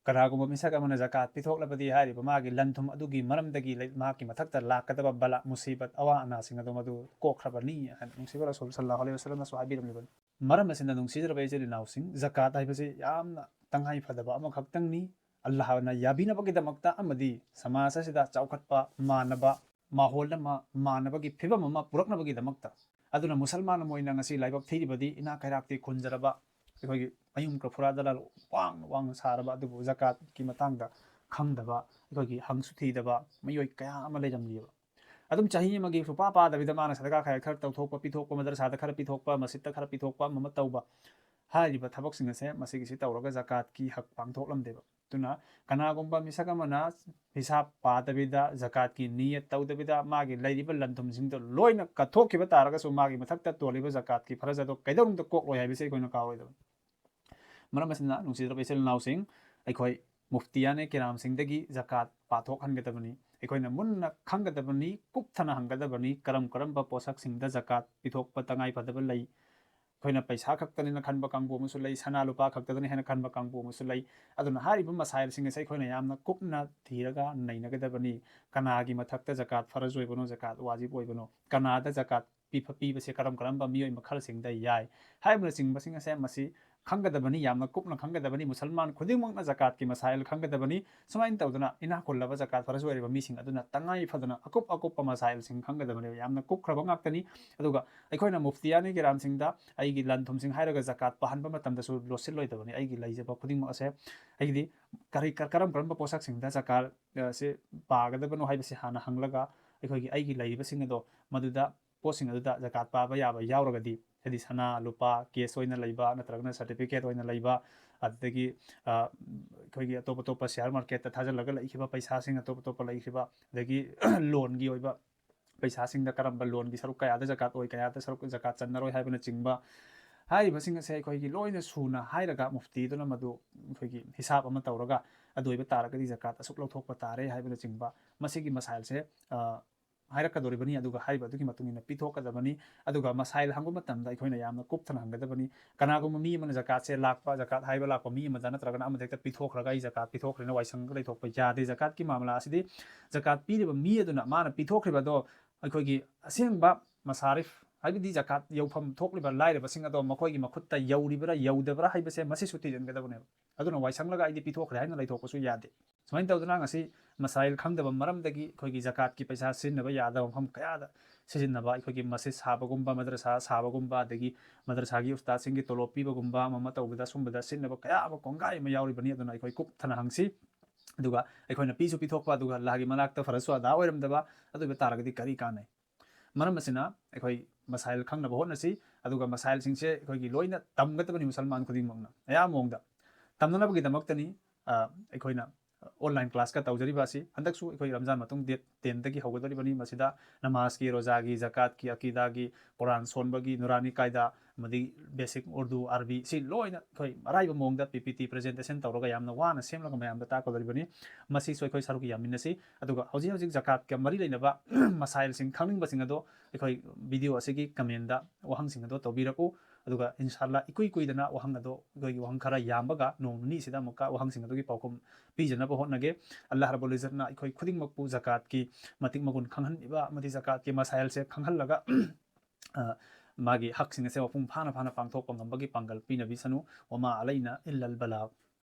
ꯀꯅꯥꯒꯨꯝꯕ ꯃꯤꯁꯛ ꯑꯃꯅ ꯖꯀꯥꯠ ꯄꯤꯊꯣꯛꯂꯕꯗꯤ ꯍꯥꯏꯔꯤꯕ ꯃꯥꯒꯤ ꯂꯟ ꯊꯨꯝ ꯑꯗꯨꯒꯤ ꯃꯔꯝꯗꯒꯤ ꯂꯩ-, ꯃꯍꯥꯛꯀꯤ ꯃꯊꯛꯇ ꯂꯥꯛꯀꯗꯕ ꯕꯂꯥ, ꯃꯨꯁꯤꯕꯠ, ꯑꯋꯥ ꯑꯅꯥꯁꯤꯡ ꯑꯗꯨ ꯃꯗꯨ ꯀꯣꯛꯈ꯭ꯔꯕꯅꯤ ꯍꯥꯏꯅ ꯅꯨꯡꯁꯤꯕ ꯔꯁꯨꯜ ꯁꯜꯂꯥꯍꯨ ꯑꯂꯩꯍꯤ ꯋꯁꯜꯂꯝꯅꯁꯨ ꯍꯥꯏꯕꯤꯔꯝꯂꯤꯕꯅꯤ꯫ ꯃꯔꯝ ꯑꯁꯤꯅ, ꯅꯨꯡꯁꯤꯖꯔꯕ ꯏꯆꯤꯜ ꯏꯅꯥꯎꯁꯤꯡ, ꯖꯀꯥꯠ ꯍꯥꯏꯕꯁꯤ ꯌꯥꯝꯅ ꯇꯉꯥꯏ ꯐꯗꯕ ꯑꯃꯈꯛꯇꯪꯅꯤ꯫ ꯑꯜꯂꯥꯍꯅ ꯌꯥꯕꯤꯅꯕꯒꯤꯗꯃꯛꯇ ꯑꯃꯗꯤ ꯁꯃꯥꯖ ꯑꯁꯤꯗ ꯆꯥꯎꯈꯠꯄ ꯃꯥꯟꯅꯕ, ꯃꯥꯍꯣꯜ ꯑꯃ ꯃꯥꯟꯅꯕꯒꯤ ꯐꯤꯕꯝ ꯑꯃ ꯄꯨꯔꯛꯅꯕꯒꯤꯗꯃꯛꯇ꯫ ꯑꯗꯨꯅ ꯃꯨꯁꯜꯃꯥꯟ ꯑꯃ ꯑꯣꯏꯅ ꯉꯁꯤ ꯂꯥꯏꯕꯛ ꯊꯤꯔꯤꯕꯗꯤ ꯏꯅꯥꯛ ꯀꯩꯔꯥꯛꯇꯤ ꯈꯨꯟꯖꯔꯕ, ꯑꯩꯈꯣꯏꯒꯤ ꯃꯌꯨꯝ ꯀꯐꯨꯔꯥꯗ ꯂꯥꯜ-, ꯋꯥꯡꯅ ꯋꯥꯡꯅ ꯁꯥꯔꯕ, ꯑꯗꯨꯕꯨ ꯖꯀꯥꯠꯀꯤ ꯃꯇꯥꯡꯗ ꯈꯪꯗꯕ, ꯑꯩꯈꯣꯏꯒꯤ ꯍꯪꯁꯨ ꯊꯤꯗꯕ ꯃꯤꯑꯣꯏ ꯀꯌꯥ ꯑꯃ ꯂꯩꯔꯝꯂꯤꯕ꯫ ꯑꯗꯨꯝ ꯆꯍꯤ ꯑꯃꯒꯤ ꯁꯨꯄꯥ ꯄꯥꯗꯕꯤꯗ ꯃꯥꯅ ꯁꯗꯀꯥ ꯈꯔ ꯈꯔ ꯇꯧꯊꯣꯛꯄ, ꯄꯤꯊꯣꯛꯄ, ꯃꯗꯔꯁꯥꯗ ꯈꯔ ꯄꯤꯊꯣꯛꯄ, ꯃꯁꯖꯤꯠꯇ ꯈꯔ ꯄꯤꯊꯣꯛꯄ, ꯑꯃ ꯑꯃ ꯇꯧꯕ, ꯍꯥꯏꯔꯤꯕ ꯊꯕꯛꯁꯤꯡ ꯑꯁꯦ ꯃꯁꯤꯒꯤꯁꯤ ꯇꯧꯔꯒ ꯖꯀꯥꯠꯀꯤ ꯍꯛ ꯄꯥꯡꯊꯣꯛꯂꯝꯗꯦꯕ꯫ ꯑꯗꯨꯅ ꯀꯅꯥꯒꯨꯝꯕ ꯃꯤꯁꯛ ꯑꯃꯅ ꯍꯤꯁꯥꯕ ꯄꯥꯗꯕꯤꯗ, ꯖꯀꯥꯠꯀꯤ ꯅꯤꯌꯠ ꯇꯧꯗꯕꯤꯗ, ꯃꯥꯒꯤ ꯂꯩꯔꯤꯕ ꯂꯟ ꯊꯨꯝꯁꯤꯡꯗꯣ ꯂꯣꯏꯅ ꯀꯠꯊꯣꯛꯈꯤꯕ ꯇꯥꯔꯒꯁꯨ, ꯃꯥꯒꯤ ꯃꯊꯛꯇ ꯇꯣꯜꯂꯤꯕ ꯖꯀꯥꯠꯀꯤ ꯐꯔꯖ ꯑꯗꯣ ꯀꯩꯗꯧꯅꯨꯡꯗ ꯀꯣꯛꯂꯣꯏ ꯍꯥꯏꯕꯁꯤ ꯑꯩꯈꯣꯏꯅ ꯀꯥꯎꯔꯣꯏꯗꯕꯅꯤ꯫ ꯃꯔꯝ ꯑꯁꯤꯅ, ꯅꯨꯡꯁꯤꯖꯔꯕ ꯏꯆꯤꯜ ꯏꯅꯥꯎꯁꯤꯡ, ꯑꯩꯈꯣꯏ ꯃꯨꯐꯇꯤꯌꯥꯅꯦ ꯀꯤꯔꯥꯝꯁꯤꯡꯗꯒꯤ ꯖꯀꯥꯠ ꯄꯥꯊꯣꯛꯍꯟꯒꯗꯕꯅꯤ꯫ ꯑꯩꯈꯣꯏꯅ ꯃꯨꯟꯅ ꯈꯪꯒꯗꯕꯅꯤ, ꯀꯨꯞꯊꯅ ꯍꯪꯒꯗꯕꯅꯤ, ꯀꯔꯝ ꯀꯔꯝꯕ ꯄꯣꯠꯁꯛꯁꯤꯡꯗ ꯖꯀꯥꯠ ꯄꯤꯊꯣꯛꯄ ꯇꯉꯥꯏ ꯐꯗꯕ ꯂꯩ, ꯑꯩꯈꯣꯏꯅ ꯄꯩꯁꯥ ꯈꯛꯇꯅꯤꯅ ꯈꯟꯕ ꯀꯥꯡꯕꯨ ꯑꯃꯁꯨ ꯂꯩ, ꯁꯅꯥ ꯂꯨꯄꯥ ꯈꯛꯇꯗꯅꯤ ꯍꯥꯏꯅ ꯈꯟꯕ ꯀꯥꯡꯕꯨ ꯑꯃꯁꯨ ꯂꯩ꯫ ꯑꯗꯨꯅ ꯍꯥꯏꯔꯤꯕ ꯃꯁꯥꯏꯜꯁꯤꯡ ꯑꯁꯦ ꯑꯩꯈꯣꯏꯅ ꯌꯥꯝꯅ ꯀꯨꯞꯅ ꯊꯤꯔꯒ ꯅꯩꯅꯒꯗꯕꯅꯤ꯫ ꯀꯅꯥꯒꯤ ꯃꯊꯛꯇ ꯖꯀꯥꯠ ꯐꯔꯖ ꯑꯣꯏꯕꯅꯣ, ꯖꯀꯥꯠ ꯋꯥꯖꯤꯕ ꯑꯣꯏꯕꯅꯣ, ꯀꯅꯥꯗ ꯖꯀꯥꯠ ꯄꯤꯕ-, ꯄꯤꯕꯁꯦ ꯀꯔꯝ ꯀꯔꯝꯕ ꯃꯤꯑꯣꯏ ꯃꯈꯜꯁꯤꯡꯗ ꯌꯥꯏ ꯍꯥꯏꯕꯅꯆꯤꯡꯕꯁꯤꯡ ꯑꯁꯦ ꯃꯁꯤ ꯈꯪꯒꯗꯕꯅꯤ, ꯌꯥꯝꯅ ꯀꯨꯞꯅ ꯈꯪꯒꯗꯕꯅꯤ꯫ ꯃꯨꯁꯜꯃꯥꯟ ꯈꯨꯗꯤꯡꯃꯛꯅ ꯖꯀꯥꯠꯀꯤ ꯃꯁꯥꯏꯜ ꯈꯪꯒꯗꯕꯅꯤ꯫ ꯁꯨꯃꯥꯏꯅ ꯇꯧꯗꯅ ꯏꯅꯥꯛ ꯈꯨꯜꯂꯕ ꯖꯀꯥꯠ ꯐꯔꯖ ꯑꯣꯏꯔꯤꯕ ꯃꯤꯁꯤꯡ ꯑꯗꯨꯅ ꯇꯉꯥꯏ ꯐꯗꯅ ꯑꯀꯨꯞ ꯑꯀꯨꯞꯄ ꯃꯁꯥꯏꯜꯁꯤꯡ ꯈꯪꯒꯗꯕꯅꯦꯕ꯫ ꯌꯥꯝꯅ ꯀꯨꯞꯈ꯭ꯔꯕ ꯉꯥꯛꯇꯅꯤ꯫ ꯑꯗꯨꯒ ꯑꯩꯈꯣꯏꯅ ꯃꯨꯐꯇꯤꯌꯥꯅꯤ ꯀꯤꯔꯥꯝꯁꯤꯡꯗ ꯑꯩꯒꯤ ꯂꯟ ꯊꯨꯝꯁꯤꯡ ꯍꯥꯏꯔꯒ ꯖꯀꯥꯠ ꯄꯥꯍꯟꯕ ꯃꯇꯝꯗꯁꯨ ꯂꯣꯠꯁꯤꯜꯂꯣꯏꯗꯕꯅꯤ꯫ ꯑꯩꯒꯤ ꯂꯩꯖꯕ ꯈꯨꯗꯤꯡꯃꯛ ꯑꯁꯦ ꯑꯩꯒꯤꯗꯤ ꯀꯔꯤ, ꯀ-, ꯀꯔꯝ ꯀꯔꯝꯕ ꯄꯣꯠꯁꯛꯁꯤꯡꯗ ꯖꯀꯥꯠ, ꯑ, ꯁꯤ ꯄꯥꯒꯗꯕꯅꯣ ꯍꯥꯏꯕꯁꯤ ꯍꯥꯟꯅ ꯍꯪꯂꯒ ꯑꯩꯈꯣꯏꯒꯤ ꯑꯩꯒꯤ ꯂꯩꯔꯤꯕꯁꯤꯡ ꯑꯗꯣ ꯃꯗꯨꯗ ꯄꯣꯠꯁꯤꯡ ꯑꯗꯨꯗ ꯖꯀꯥꯠ ꯄꯥꯕ ꯌꯥꯕ ꯌꯥꯎꯔꯒꯗꯤ, ꯍꯥꯏꯗꯤ ꯁꯅꯥ, ꯂꯨꯄꯥ, ꯀꯦꯁ ꯑꯣꯏꯅ ꯂꯩꯕ ꯅꯠꯇ꯭ꯔꯒꯅ ꯁꯔꯇꯤꯐꯤꯀꯦꯠ ꯑꯣꯏꯅ ꯂꯩꯕ, ꯑꯗꯨꯗꯒꯤ, ꯑ, ꯑꯩꯈꯣꯏꯒꯤ ꯑꯇꯣꯞ ꯑꯇꯣꯞꯄ ꯁꯤꯌꯥꯔ ꯃꯥꯔꯀꯦꯠꯇ ꯊꯥꯖꯤꯜꯂꯒ ꯂꯩꯈꯤꯕ ꯄꯩꯁꯥꯁꯤꯡ ꯑꯇꯣꯞ ꯑꯇꯣꯞꯄ ꯂꯩꯈꯤꯕ, ꯑꯗꯒꯤ ꯂꯣꯟꯒꯤ ꯑꯣꯏꯕ ꯄꯩꯁꯥꯁꯤꯡꯗ ꯀꯔꯝꯕ ꯂꯣꯟꯒꯤ ꯁꯔꯨꯛ ꯀꯌꯥꯗ ꯖꯀꯥꯠ ꯑꯣꯏ, ꯀꯌꯥꯗ ꯁꯔꯨꯛ ꯖꯀꯥꯠ ꯆꯟꯅꯔꯣꯏ ꯍꯥꯏꯕꯅꯆꯤꯡꯕ, ꯍꯥꯏꯔꯤꯕꯁꯤꯡ ꯑꯁꯦ ꯑꯩꯈꯣꯏꯒꯤ ꯂꯣꯏꯅ ꯁꯨꯅ ꯍꯥꯏꯔꯒ ꯃꯨꯐꯇꯤꯗꯨꯅ ꯃꯗꯨ ꯑꯩꯈꯣꯏꯒꯤ ꯍꯤꯁꯥꯞ ꯑꯃ ꯇꯧꯔꯒ ꯑꯗꯨ ꯑꯣꯏꯕ ꯇꯥꯔꯒꯗꯤ ꯖꯀꯥꯠ ꯑꯁꯨꯛ ꯂꯧꯊꯣꯛꯄ ꯇꯥꯔꯦ ꯍꯥꯏꯕꯅꯆꯤꯡꯕ ꯃꯁꯤꯒꯤ ꯃꯁꯥꯏꯜꯁꯦ, ꯑ, ꯍꯥꯏꯔꯛꯀꯗꯧꯔꯤꯕꯅꯤ꯫ ꯑꯗꯨꯒ ꯍꯥꯏꯔꯤꯕ ꯑꯗꯨꯒꯤ ꯃꯇꯨꯡ ꯏꯟꯅ ꯄꯤꯊꯣꯛꯀꯗꯕꯅꯤ꯫ ꯑꯗꯨꯒ ꯃꯁꯥꯏꯜ ꯍꯪꯕ ꯃꯇꯝꯗ ꯑꯩꯈꯣꯏꯅ ꯌꯥꯝꯅ ꯀꯨꯞꯊꯅ ꯍꯪꯒꯗꯕꯅꯤ꯫ ꯀꯅꯥꯒꯨꯝꯕ ꯃꯤ ꯑꯃꯅ ꯖꯀꯥꯠꯁꯦ ꯂꯥꯛꯄ, ꯖꯀꯥꯠ ꯍꯥꯏꯕ ꯂꯥꯛꯄ ꯃꯤ ꯑꯃꯗ ꯅꯠꯇ꯭ꯔꯒꯅ ꯑꯃꯗ ꯍꯦꯛꯇ ꯄꯤꯊꯣꯛꯈ꯭ꯔꯒ "ꯑꯩ ꯖꯀꯥꯠ ꯄꯤꯊꯣꯛꯈ꯭ꯔꯦꯅ" ꯋꯥꯏꯁꯪꯉꯒ ꯂꯩꯊꯣꯛꯄ ꯌꯥꯗꯦ꯫ ꯖꯀꯥꯠꯀꯤ ꯃꯥꯃꯂꯥ ꯑꯁꯤꯗꯤ ꯖꯀꯥꯠ ꯄꯤꯔꯤꯕ ꯃꯤ ꯑꯗꯨꯅ ꯃꯥꯅ ꯄꯤꯊꯣꯛꯈ꯭ꯔꯤꯕꯗꯣ ꯑꯩꯈꯣꯏꯒꯤ ꯑꯁꯦꯡꯕ ꯃꯁꯥꯔꯤꯐ, ꯍꯥꯏꯕꯗꯤ ꯖꯀꯥꯠ ꯌꯧꯐꯝ ꯊꯣꯛꯂꯤꯕ ꯂꯥꯏꯔꯕꯁꯤꯡ ꯑꯗꯣ ꯃꯈꯣꯏꯒꯤ ꯃꯈꯨꯠꯇ ꯌꯧꯔꯤꯕ꯭ꯔꯥ ꯌꯧꯗꯕ꯭ꯔꯥ ꯍꯥꯏꯕꯁꯦ ꯃꯁꯤꯁꯨ ꯊꯤꯖꯤꯟꯒꯗꯕꯅꯦꯕ꯫ ꯑꯗꯨꯅ ꯋꯥꯏꯁꯪꯂꯒ "ꯑꯩꯗꯤ ꯄꯤꯊꯣꯛꯈ꯭ꯔꯦ" ꯍꯥꯏꯅ ꯂꯩꯊꯣꯛꯄꯁꯨ ꯌꯥꯗꯦ꯫ ꯁꯨꯃꯥꯏꯅ ꯇꯧꯗꯅ ꯉꯁꯤ ꯃꯁꯥꯏꯜ ꯈꯪꯗꯕ ꯃꯔꯝꯗꯒꯤ ꯑꯩꯈꯣꯏꯒꯤ ꯖꯀꯥꯠꯀꯤ ꯄꯩꯁꯥ ꯁꯤꯖꯤꯟꯅꯕ ꯌꯥꯗꯕ ꯃꯐꯝ ꯀꯌꯥꯗ ꯁꯤꯖꯤꯟꯅꯕ, ꯑꯩꯈꯣꯏꯒꯤ ꯃꯁꯖꯤꯗ ꯁꯥꯕꯒꯨꯝꯕ, ꯃꯗ꯭ꯔꯁꯥ ꯁꯥꯕꯒꯨꯝꯕ, ꯑꯗꯒꯤ ꯃꯗ꯭ꯔꯁꯥꯒꯤ ꯎꯁꯇꯥꯗꯁꯤꯡꯒꯤ ꯇꯣꯂꯣꯞ ꯄꯤꯕꯒꯨꯝꯕ, ꯑꯃ ꯑꯃ ꯇꯧꯕꯗ ꯁꯨꯝꯕꯗ ꯁꯤꯖꯤꯟꯅꯕ ꯀꯌꯥ ꯑꯃ ꯀꯣꯡꯒꯥꯏ ꯑꯃ ꯌꯥꯎꯔꯤꯕꯅꯤ꯫ ꯑꯗꯨꯅ ꯑꯩꯈꯣꯏ ꯀꯨꯞꯊꯅ ꯍꯪꯁꯤ꯫ ꯑꯗꯨꯒ ꯑꯩꯈꯣꯏꯅ ꯄꯤꯁꯨ ꯄꯤꯊꯣꯛꯄ, ꯑꯗꯨꯒ ꯑꯜꯂꯥꯍꯒꯤ ꯃꯅꯥꯛꯇ ꯐꯔꯖꯁꯨ ꯑꯗꯥ ꯑꯣꯏꯔꯝꯗꯕ, ꯑꯗꯨ ꯑꯣꯏꯕ ꯇꯥꯔꯒꯗꯤ ꯀꯔꯤ ꯀꯥꯟꯅꯩ? ꯃꯔꯝ ꯑꯁꯤꯅ ꯑꯩꯈꯣꯏ ꯃꯁꯥꯏꯜ ꯈꯪꯅꯕ ꯍꯣꯠꯅꯁꯤ꯫ ꯑꯗꯨꯒ ꯃꯁꯥꯏꯜꯁꯤꯡꯁꯦ ꯑꯩꯈꯣꯏꯒꯤ ꯂꯣꯏꯅ ꯇꯝꯒꯗꯕꯅꯤ, ꯃꯨꯁꯜꯃꯥꯟ ꯈꯨꯗꯤꯡꯃꯛꯅ꯫ ꯑꯌꯥꯝꯕ ꯃꯑꯣꯡꯗ ꯇꯝꯅꯅꯕꯒꯤꯗꯃꯛꯇꯅꯤ, ꯑ, ꯑꯩꯈꯣꯏꯅ ꯑꯣꯟꯂꯥꯏꯟ ꯀ꯭ꯂꯥꯁꯀ ꯇꯧꯖꯔꯤꯕ ꯑꯁꯤ꯫ ꯍꯟꯗꯛꯁꯨ ꯑꯩꯈꯣꯏ ꯔꯝꯖꯥꯟ ꯃꯇꯨꯡ ꯗꯦꯠ ꯇꯦꯟꯗꯒꯤ ꯍꯧꯒꯗꯧꯔꯤꯕꯅꯤ꯫ ꯃꯁꯤꯗ ꯅꯃꯥꯖꯀꯤ, ꯔꯣꯖꯥꯒꯤ, ꯖꯀꯥꯠꯀꯤ, ꯑꯀꯤꯗꯥꯒꯤ, ꯀꯨꯔꯥꯟ ꯁꯣꯟꯕꯒꯤ, ꯅꯨꯔꯥꯅꯤ ꯀꯥꯏꯗꯥ, ꯑꯃꯗꯤ ꯕꯦꯁꯤꯛ ꯎꯔꯗꯨ, ꯑꯔꯕꯤ, ꯁꯤ ꯂꯣꯏꯅ ꯑꯩꯈꯣꯏ ꯑꯔꯥꯏꯕ ꯃꯑꯣꯡꯗ ꯄꯤ ꯄꯤ ꯇꯤ ꯄ꯭ꯔꯖꯦꯟꯇꯦꯁꯟ ꯇꯧꯔꯒ ꯌꯥꯝꯅ ꯋꯥꯅ ꯁꯦꯝꯂꯒ ꯃꯌꯥꯝꯗ ꯇꯥꯛꯀꯗꯧꯔꯤꯕꯅꯤ꯫ ꯃꯁꯤꯁꯨ ꯑꯩꯈꯣꯏ ꯁꯔꯨꯛ ꯌꯥꯃꯤꯟꯅꯁꯤ꯫ ꯑꯗꯨꯒ ꯍꯧꯖꯤꯛ ꯍꯧꯖꯤꯛ ꯖꯀꯥꯠꯀ ꯃꯔꯤ ꯂꯩꯅꯕ ꯃꯁꯥꯏꯜꯁꯤꯡ ꯈꯪꯅꯤꯡꯕꯁꯤꯡ ꯑꯗꯣ ꯑꯩꯈꯣꯏ ꯚꯤꯗꯤꯑꯣ ꯑꯁꯤꯒꯤ ꯀꯃꯦꯟꯗ ꯋꯥꯍꯪꯁꯤꯡ ꯑꯗꯣ ꯇꯧꯕꯤꯔꯛꯎ꯫ ꯑꯗꯨꯒ ꯏꯟꯁꯥꯜꯂꯥ ꯏꯀꯨꯏ ꯀꯨꯏꯗꯅ ꯋꯥꯍꯪ ꯑꯗꯣ, ꯑꯩꯈꯣꯏꯒꯤ ꯋꯥꯍꯪ ꯈꯔ ꯌꯥꯝꯕꯒ ꯅꯣꯡ ꯅꯤꯅꯤꯁꯤꯗ ꯑꯃꯨꯛꯀ ꯋꯥꯍꯪꯁꯤꯡ ꯑꯗꯨꯒꯤ ꯄꯥꯎꯈꯨꯝ ꯄꯤꯖꯅꯕ ꯍꯣꯠꯅꯒꯦ꯫ ꯑꯜꯂꯥꯍ ꯔꯕꯨꯜ ꯏꯖꯠꯅ ꯑꯩꯈꯣꯏ ꯈꯨꯗꯤꯡꯃꯛꯄꯨ ꯖꯀꯥꯠꯀꯤ ꯃꯇꯤꯛ ꯃꯒꯨꯟ ꯈꯪꯍꯟꯕꯤꯕ ꯑꯃꯗꯤ ꯖꯀꯥꯠꯀꯤ ꯃꯁꯥꯏꯜꯁꯦ ꯈꯪꯍꯜꯂꯒ, ꯑ, ꯃꯥꯒꯤ ꯍꯛꯁꯤꯡ ꯑꯁꯦ ꯃꯄꯨꯡ ꯐꯥꯅ ꯐꯥꯅ ꯄꯥꯡꯊꯣꯛꯄ ꯉꯝꯕꯒꯤ ꯄꯥꯡꯒꯜ ꯄꯤꯅꯕꯤꯁꯅꯨ꯫ ꯋꯃꯥ ꯑꯂꯩꯅ ꯏꯜꯂꯜ ꯕꯂꯥꯒ꯫